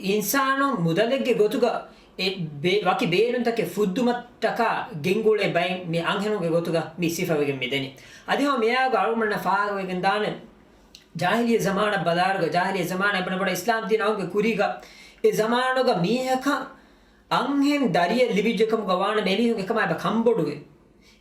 އިންސާނުން މުދަލެއްގެ ގޮތުގަ އެ ބޭ-، ވަކި ބޭނުންތަކެއް ފުއްދުމަށްޓަކާ ގެންގުޅޭ ބައެއް މި އަންހެނުންގެ ގޮތުގަ މި ސިފަވެގެން މިދަނީ. އަދި ހަމަ މިއާގަ އަޅުގަނޑަށް ފާހަގަވެގެން ދާނެ، ޖާހިލިއްޔަ ޒަމާނަށް ބަލާއިރުގަ، ޖާހިލިއްޔަ ޒަމާނަށް އެބަ ނުބޮޑަ އިސްލާމް ދީން އައުމުގެ ކުރީގަ އެ ޒަމާނުގަ މީހަކަށް އަންހެން ދަރިއެއް ލިބިއްޖެ ކަމުގަ ވާނަމަ އެމީހުން އެކަމާ އެބަ ކަންބޮޑުވޭ.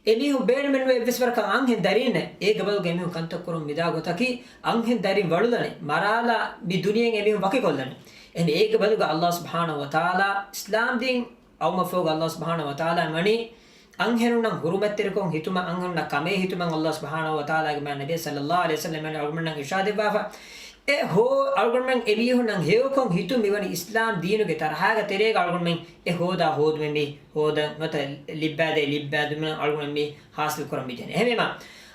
އެމީހުން ބޭނުމެއްނުވޭ އެއްވެސް ވަރަކަށް އަންހެން ދަރީންނެއް. އޭގެ ބަދަލުގަ އެމީހުން ކަންތައް ކުރުން ވިދާ ގޮތަކީ އަންހެން ދަރިން ވަޅުލަނެ، މަރާލާ މި ދުނިޔެއިން އެމީހުން ވަކިކޮށްލަނެ. އެހެން އޭގެ ބަދަލުގަ ﷲ ސުބްޙާނަހޫ ވަތަޢާލާ އިސްލާމް ދީން އައުމަށްފަހުގަ ﷲ ސުބްޙާނަހޫ ވަތަޢާލާ ވަނީ އަންހެނުންނަށް ޙުރުމަތްތެރިކޮށް ހިތުމަށް، އަންހެނުންނަށް ކަމޭ ހިތުމަށް ﷲ ސުބްޙާނަހޫ ވަތަޢާލާގެ މާތް ނަބީ ޞައްލައްލާހު ޢަލައިހި ވަސައްލަމް އަޅުގަނޑުމެންނަށް އިރްޝާދެއްވާފަ. އެ ހޯ-، އަޅުގަނޑުމެން އެމީހުންނަށް ހެޔޮކޮށް ހިތުން މިވަނީ އިސްލާމް ދީނުގެ ތަރަހާގެ ތެރޭގަ އަޅުގަނޑުމެން އެ ހޯދާ ހޯދުމެއް މި ހޯދަން ނުވަތަ ލިއްބާދޭ ލިއްބާދުމެއް އަޅުގަނޑުމެން މި ޙާޞިލު ކުރަން މި ޖެހެނީ. އެހެންވީމަ،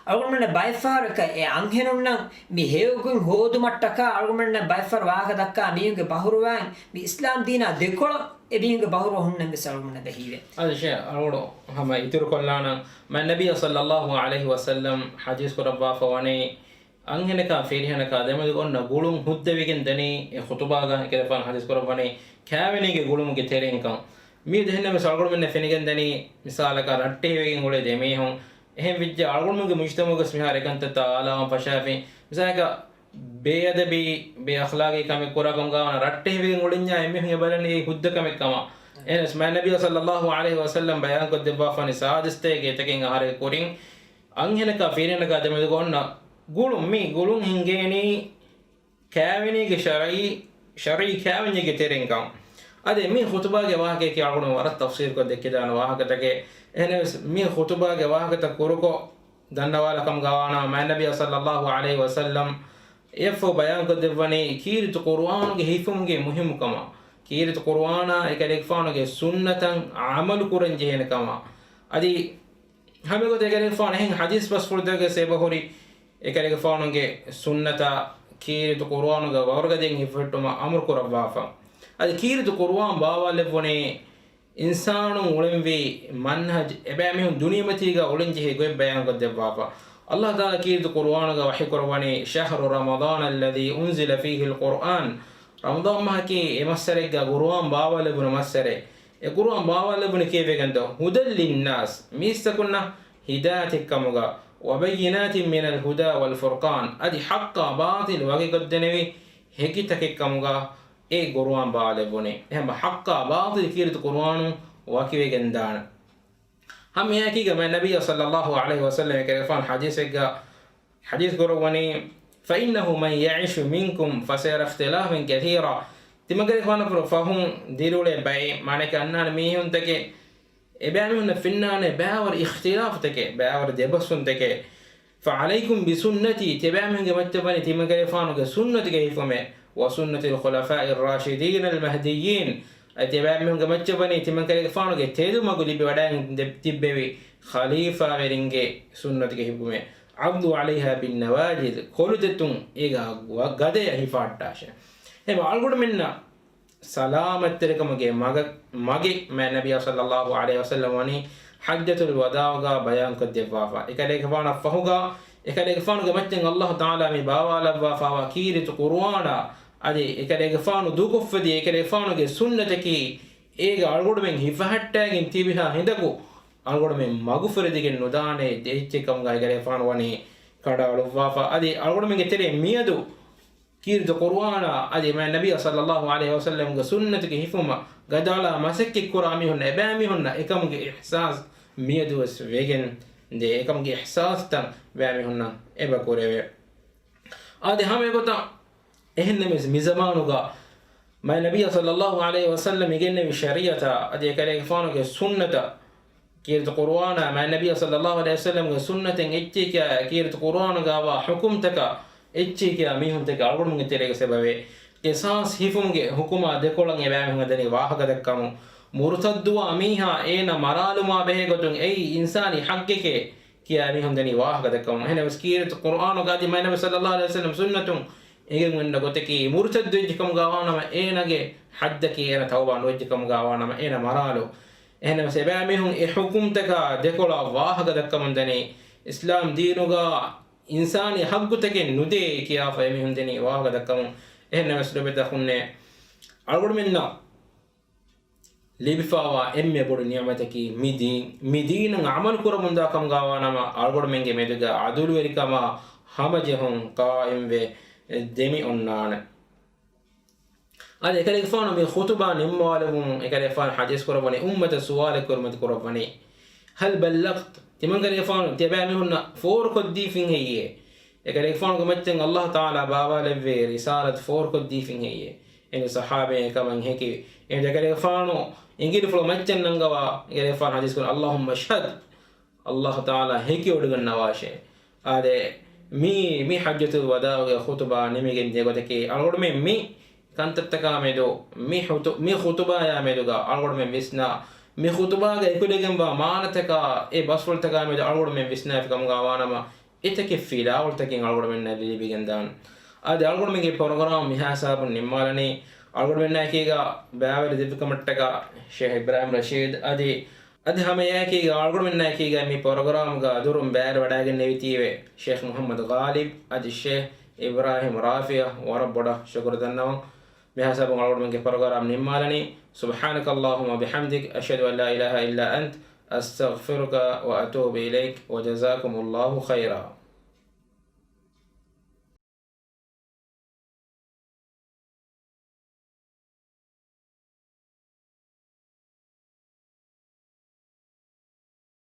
އަޅުގަނޑުމެންނަށް ބައެއްފަހަރަކަށް އެ އަންހެނުންނަށް މި ހެޔޮގޮތް ހޯދުމަށްޓަކާ އަޅުގަނޑުމެންނަށް ބައެއްފަހަރު ވާހަކަ ދައްކާ މީހުންގެ ބަހުރުވާން މި އިސްލާމް ދީނާ ދެކޮޅަށް އެ މީހުންގެ ބަހުރުވަ ހުންނަން ވެސް އަޅުގަނޑުމެންނަށް ބެހީވޭ. އަދި ޝޭޚް އަޅުގަނޑު ހަމަ އިތުރުކޮށްލާނަން، މާތް ނަބިއްޔާ ޞައްލައްލާހު ޢަލައިހި ވަސައްލަމް ޙަދީޘް ކުރައްވާފަ ވަނީ، އަންހެނަކާ ފިރިހެނަކާ ދެމެދުގަ އޮންނަ ގުޅުން ހުއްދަވެގެން ދަނީ އެ ޚުޠުބާގަ އެކަލޭގެފާނު ޙަދީޘް ކުރައްވަނީ ކާވެނީގެ ގުޅުމުގެ ތެރެއިންކަން. މިއަދު އެހެންނަމަވެސް އަޅުގަނޑުމެންނަށް ފެނިގެން ދަނީ މިސާލަކަށް ރައްޓެހިވެގެން އުޅޭ ދެމީހުން. އެހެން ވެއްޖެ އަޅުގަނޑުމެންގެ މުޖްތަމަޢުގަސް މިހާރު އެކަންތައްތައް އާލާވަން ފަށާފި. މިސާލަކަށް ބޭއަދަބީ، ބޭއަޚްލާގީ ކަމެއް ކުރާ ކަމުގަ ވާނަމަ ރައްޓެހިވެގެން އުޅެންޏާ އެމީހުން އެ ބަލަނީ އެއީ ހުއްދަ ކަމެއް ކަމަށް. އެހެނަސް މާތް ނަބިއްޔާ ޞައްލައްލާހު ޢަލައިހި ވަސައްލަމް ބަޔާންކޮށްދެއްވާފަ ވަނީ ސާދިސްތަކެއްގެ އެތަކެއް އަހަރެއްގެ ކުރިން އަންހެނަކާ ފިރިހެނަކާ ދެމެދުގަ އޮންނަ ގުޅުން، މި ގުޅުން ހިނގޭނީ ކާވެނީގެ ޝަރުޢީ، ޝަރުޢީ ކާވެންޏެއްގެ ތެރެއިންކަން. އަދި މި ޚުޠުބާގެ ވާހަކަޔަކީ އަޅުގަނޑު ވަރަށް ތަފްޞީލްކޮށް ދެއްކިދާނެ ވާހަކަތަކެއް. އެހެނަސް މި ޚުޠުބާގެ ވާހަކަތައް ކުރުކޮށް ދަންނަވާލާ ކަމުގަ ވާނަމަ މާތް ނަބިއްޔާ ޞައްލައްލާހު ޢަލައިހި ވަސައްލަމް އެއަށްފަހު ބަޔާންކޮށްދެއްވަނީ ކީރިތި ޤުރުއާނުގެ ހިފުމުގެ މުހިއްމުކަމަށް. ކީރިތި ޤުރުއާނާ އެކަލޭގެފާނުގެ ސުންނަތަށް ޢަމަލު ކުރަން ޖެހޭނެ ކަމަށް. އަދި ހަމައެގޮތަށް އެކަލޭގެފާނު އެހެން ޙަދީޘް ބަސްފުޅުތަކެއް އެބަހުރި، އެކަލޭގެފާނުގެ ސުންނަތަށް ކީރިތި ޤުރުއާނުގަ ވަރުގަދައިން ހިފެހެއްޓުމަށް އަމުރު ކުރައްވާފަ. އަދި ކީރިތި ޤުރުއާން ބާވާލެއްވުނީ އިންސާނުން އުޅެންވީ މަންހަޖް އެބައިމީހުން ދުނިޔެމަތީގަ އުޅެންޖެހޭ ގޮތް ބަޔާންކޮށްދެއްވާފަ. ﷲ ތަޢާލާ ކީރިތި ޤުރުއާނުގަ ވަޙީކުރައްވަނީ، شهر رمضان الذي أنزل فيه القرآن. ރަމަޟާން މަހަކީ އެ މައްސަރެއްގަ ޤުރުއާން ބާވާލެއްވުނު މައްސަރެއް. އެ ޤުރުއާން ބާވާލެއްވުނީ ކީއްވެގެންދޯ؟ هدى للناس، މީސްތަކުންނަށް ހިދާޔަތެއްކަމުގަ، وبينات من الهدى والفرقان، އަދި ޙައްޤާ ބާޠިލް ވަކިކޮށްދެނެވި ހެކިތަކެއްކަމުގަ އެ ޤުރުއާން ބާވާލެއްވުނީ. އެހެން ޙައްޤާ ބާޠިލް ކީރިތި ޤުރުއާނުން ވަކިވެގެންދާނެ. ހަމައެއާއެކީގަ މާތް ނަބިއްޔާ ޞައްލައްލާހު ޢަލައިހި ވަސައްލަމަ އެކަލޭގެފާނު ޙަދީޘެއްގަ ޙަދީޘް ކުރައްވަނީ، فإنه من يعش منكم فسيرى اختلافا كثيرا. ތިމަންކަލޭގެފާނަށްފަހު ދިރިއުޅޭ ބައެއް މާނައަކީ އަންނާނެ މީހުންތަކެއް، އެބައިމީހުންނަށް ފެންނާނެ ބައިވަރު އިޚްތިލާފުތަކެއް، ބައިވަރު ދެބަސްވުންތަކެއް. فعليكم بسنتي، ތިބައިމީހުންގެ މައްޗަށް ވަނީ ތިމަންކަލޭގެފާނުގެ ސުންނަތުގެ ހިފުމެއް، وسنة الخلفاء الراشدين المهديين. އަދި ތިބައިމީހުންގެ މައްޗަށް ވަނީ ތިމަންކަލޭގެފާނުގެ ތެދުމަގު ލިބިވަޑައިގެން ދެ-، ތިއްބެވި ޚަލީފާވެރިންގެ ސުންނަތުގެ ހިފުމެއް. عضوا عليها بالنواجذ، ކޮލުދެތުން އޭގަ ގަދަޔަށް ހިފާއްޓާށޭ. އެހެން އަޅުގަނޑުމެންނަށް ސަލާމަތްތެރިކަމުގެ މަގަށް، މަގެއް މާތް ނަބިއްޔާ ޞައްލައްލާހު ޢަލައިހި ވަސައްލަމަ ވަނީ ޙައްޖަތުލް ވަދާޢުގަ ބަޔާންކޮށްދެއްވާފަ. އެކަލޭގެފާނަށްފަހުގަ، އެކަލޭގެފާނުގެ މައްޗަށް ﷲ ތަޢާލާ މި ބާވާލައްވާފައިވާ ކީރިތި ޤުރުއާނާ، އަދި އެކަލޭގެފާނު ދޫކޮށްފަދި އެކަލޭގެފާނުގެ ސުންނަތަކީ، އޭގަ އަޅުގަނޑުމެން ހިފަހައްޓާގެން ތިބިހާ ހިނދަކު، އަޅުގަނޑުމެން މަގުފުރެދިގެން ނުދާނެ އެއްޗެއް ކަމުގަ އެކަލޭގެފާނު ވަނީ ކަނޑައަޅުއްވާފަ. އަދި އަޅުގަނޑުމެންގެ ތެރޭ މިއަދު ކީރިތި ޤުރުއާނާ އަދި މާތް ނަބިއްޔާ ޞައްލައްލާހު ޢަލައިހި ވަސައްލަމްގެ ސުންނަތުގެ ހިފުމަށް ގަދައަޅާ މަސައްކަތްކުރާ މީހުންނަށް އެބައިމީހުންނަށް އެކަމުގެ އިޙްސާސް މިއަދުވެސް ވެގެން ދޭ. އެކަމުގެ އިޙްސާސްތައް ބައިމީހުންނަށް އެބަ ކުރެވޭ. އާދެ، ހަމައެގޮތަށް އެހެންނަމަވެސް މިޒަމާނުގަ މާތް ނަބިއްޔާ ޞައްލައްލާހު ޢަލައިހި ވަސައްލަމަ އިގެންނެވި ޝަރީޢަތާ އަދި އެކަލޭގެފާނުގެ ސުންނަތަށް، ކީރިތި ޤުރުއާނާ މާތް ނަބިއްޔާ ޞައްލައްލާހު ޢަލައިހި ވަސައްލަމްގެ ސުންނަތެއް އެއްޗެހި ކިޔާ، ކީރިތި ޤުރުއާނުގަވާ ޙުކުމްތަކަށް އެއްޗެހި ކިޔާ މީހުންތަކެއް އަޅުގަނޑުމެންގެ ތެރޭގަ އެބަވޭ. ޤިޞާޞް ހިފުމުގެ ޙުކުމާ ދެކޮޅަށް އެބައިމީހުން ދަނީ ވާހަކަ ދައްކަމުން. މުރުތައްދުވާ މީހާ އޭނަ މަރާލުމާ ބެހޭ ގޮތުން އެއީ އިންސާނީ ޙައްޤެކޭ ކިޔާ މީހުން ދަނީ ވާހަކަ ދައްކަމުން. އެހެނަސް ކީރިތި ޤުރުއާނުގަ އަދި މާތް ނަބިއްޔާ ޞައްލައްލާހު ޢަލައިހި ވަސައްލަމް ސުންނަތުން އެނގެން އޮންނަ ގޮތަކީ، މުރުތައްދު ވެއްޖެ ކަމުގަ ވާނަމަ އޭނާގެ ޙައްދަކީ އޭނަ ތައުބާ ނުވެއްޖެ ކަމުގަ ވާނަމަ އޭނަ މަރާލު. އެހެނަސް އެބައިމީހުން އެ ޙުކުމްތަކާ ދެކޮޅަށް ވާހަކަ ދައްކަމުން ދަނީ، އިސްލާމް ދީނުގަ އިންސާނީ ޙައްޤުތަކެއް ނުދޭ ކިޔާފަ އެމީހުން ދަނީ ވާހަކަ ދައްކަމުން. އެހެންނަމަވެސް ލޮބުވެތި އަޚުންނޭ، އަޅުގަނޑުމެންނަށް ލިބިފައިވާ އެންމެ ބޮޑު ނިޢުމަތަކީ މި ދީން، މި ދީނަށް ޢަމަލު ކުރަމުންދާ ކަމުގަ ވާނަމަ، އަޅުގަނޑުމެންގެ މެދުގަ ޢަދުލުވެރިކަމާ ހަމަޖެހުން ޤާއިމްވެ ދެމި އޮންނާނެ. އަދި އެކަލޭގެފާނު މި ޚުޠުބާ ނިންމަވާލެވުމުން އެކަލޭގެފާނު ޙަދީޘް ކުރައްވަނީ، އުއްމަތަށް ސުވާލެއް ކުރިމަތި ކުރައްވަނީ، هل بلغت؟ ތިމަންކަލޭގެފާނު ތިޔަބައިމީހުންނަށް ފޯރުކޮށްދީފިން ހެއްޔޭ؟ އެކަލޭގެފާނުގެ މައްޗަށް އައްލާހު ތަޢާލާ ބާވާލެއްވި ރިސާލަތު ފޯރުކޮށްދީފިން ހެއްޔޭ؟ އެން ޞަޙާބީން އެކަމަށް ހެކި. އެން އެކަލޭގެފާނު އިނގިލިފުޅު މައްޗަށް ނަންގަވާ އެކަލޭގެފާނު ޙަދީޘް ކުރި، اللهم اشهد، އައްލާހު ތަޢާލާ ހެކި އޮޑުގަންނަވާށޭ. އާދެ، މީ، މި ޙައްޖަތުލް ވަދާޢުގެ ޚުޠުބާ ނިމިގެން ދިޔަ ގޮތަކީ، އަޅުގަނޑުމެން މި ކަންތައްތަކާ މެދު، މި ޚުތު-، މި ޚުތުބާޔާ މެދުގަ އަޅުގަނޑުމެން ވިސްނާ، މި ޚުތުބާގަ އެކުލެގެންވާ މާނަތަކާ، އެ ބަސްފުޅުތަކާ މެދު އަޅުގަނޑުމެން ވިސްނާފި ކަމުގަ ވާނަމަ، އެތަކެއް ފިލާވަޅުތަކެއް އަޅުގަނޑުމެންނަށް ލިބިގެންދާން. އަދި އަޅުގަނޑުމެންގެ ޕްރޮގްރާމް މިހާ ހިސާބުން ނިންމާލަނީ، އަޅުގަނޑުމެންނާއެކީގަ ބައިވެރި ދެއްވިކަމަށްޓަކާ ޝޭޚް އިބްރާހިމް ރަޝީދު އަދި އަދި ހަމައެއާއެކީގަ އަޅުގަނޑުމެންނާއެކީގަ މި ޕްރޮގްރާމްގަ ދުރުން ބައިވެރިވެވަޑައިގެންނެވިތީވެ ޝޭޚް މުޙައްމަދު ޣާލިބް އަދި ޝޭޚް އިބްރާހިމް ރާފިޢަށް ވަރަށް ބޮޑަށް ޝުކުރު ދަންނަވަން. މިހާ ހިސާބުން އަޅުގަނޑުމެންގެ ޕްރޮގްރާމް ނިންމާލަނީ. سبحانك اللهم وبحمدك، أشهد أن لا إله إلا أنت، أستغفرك وأتوب إليك، وجزاكم الله خيرا.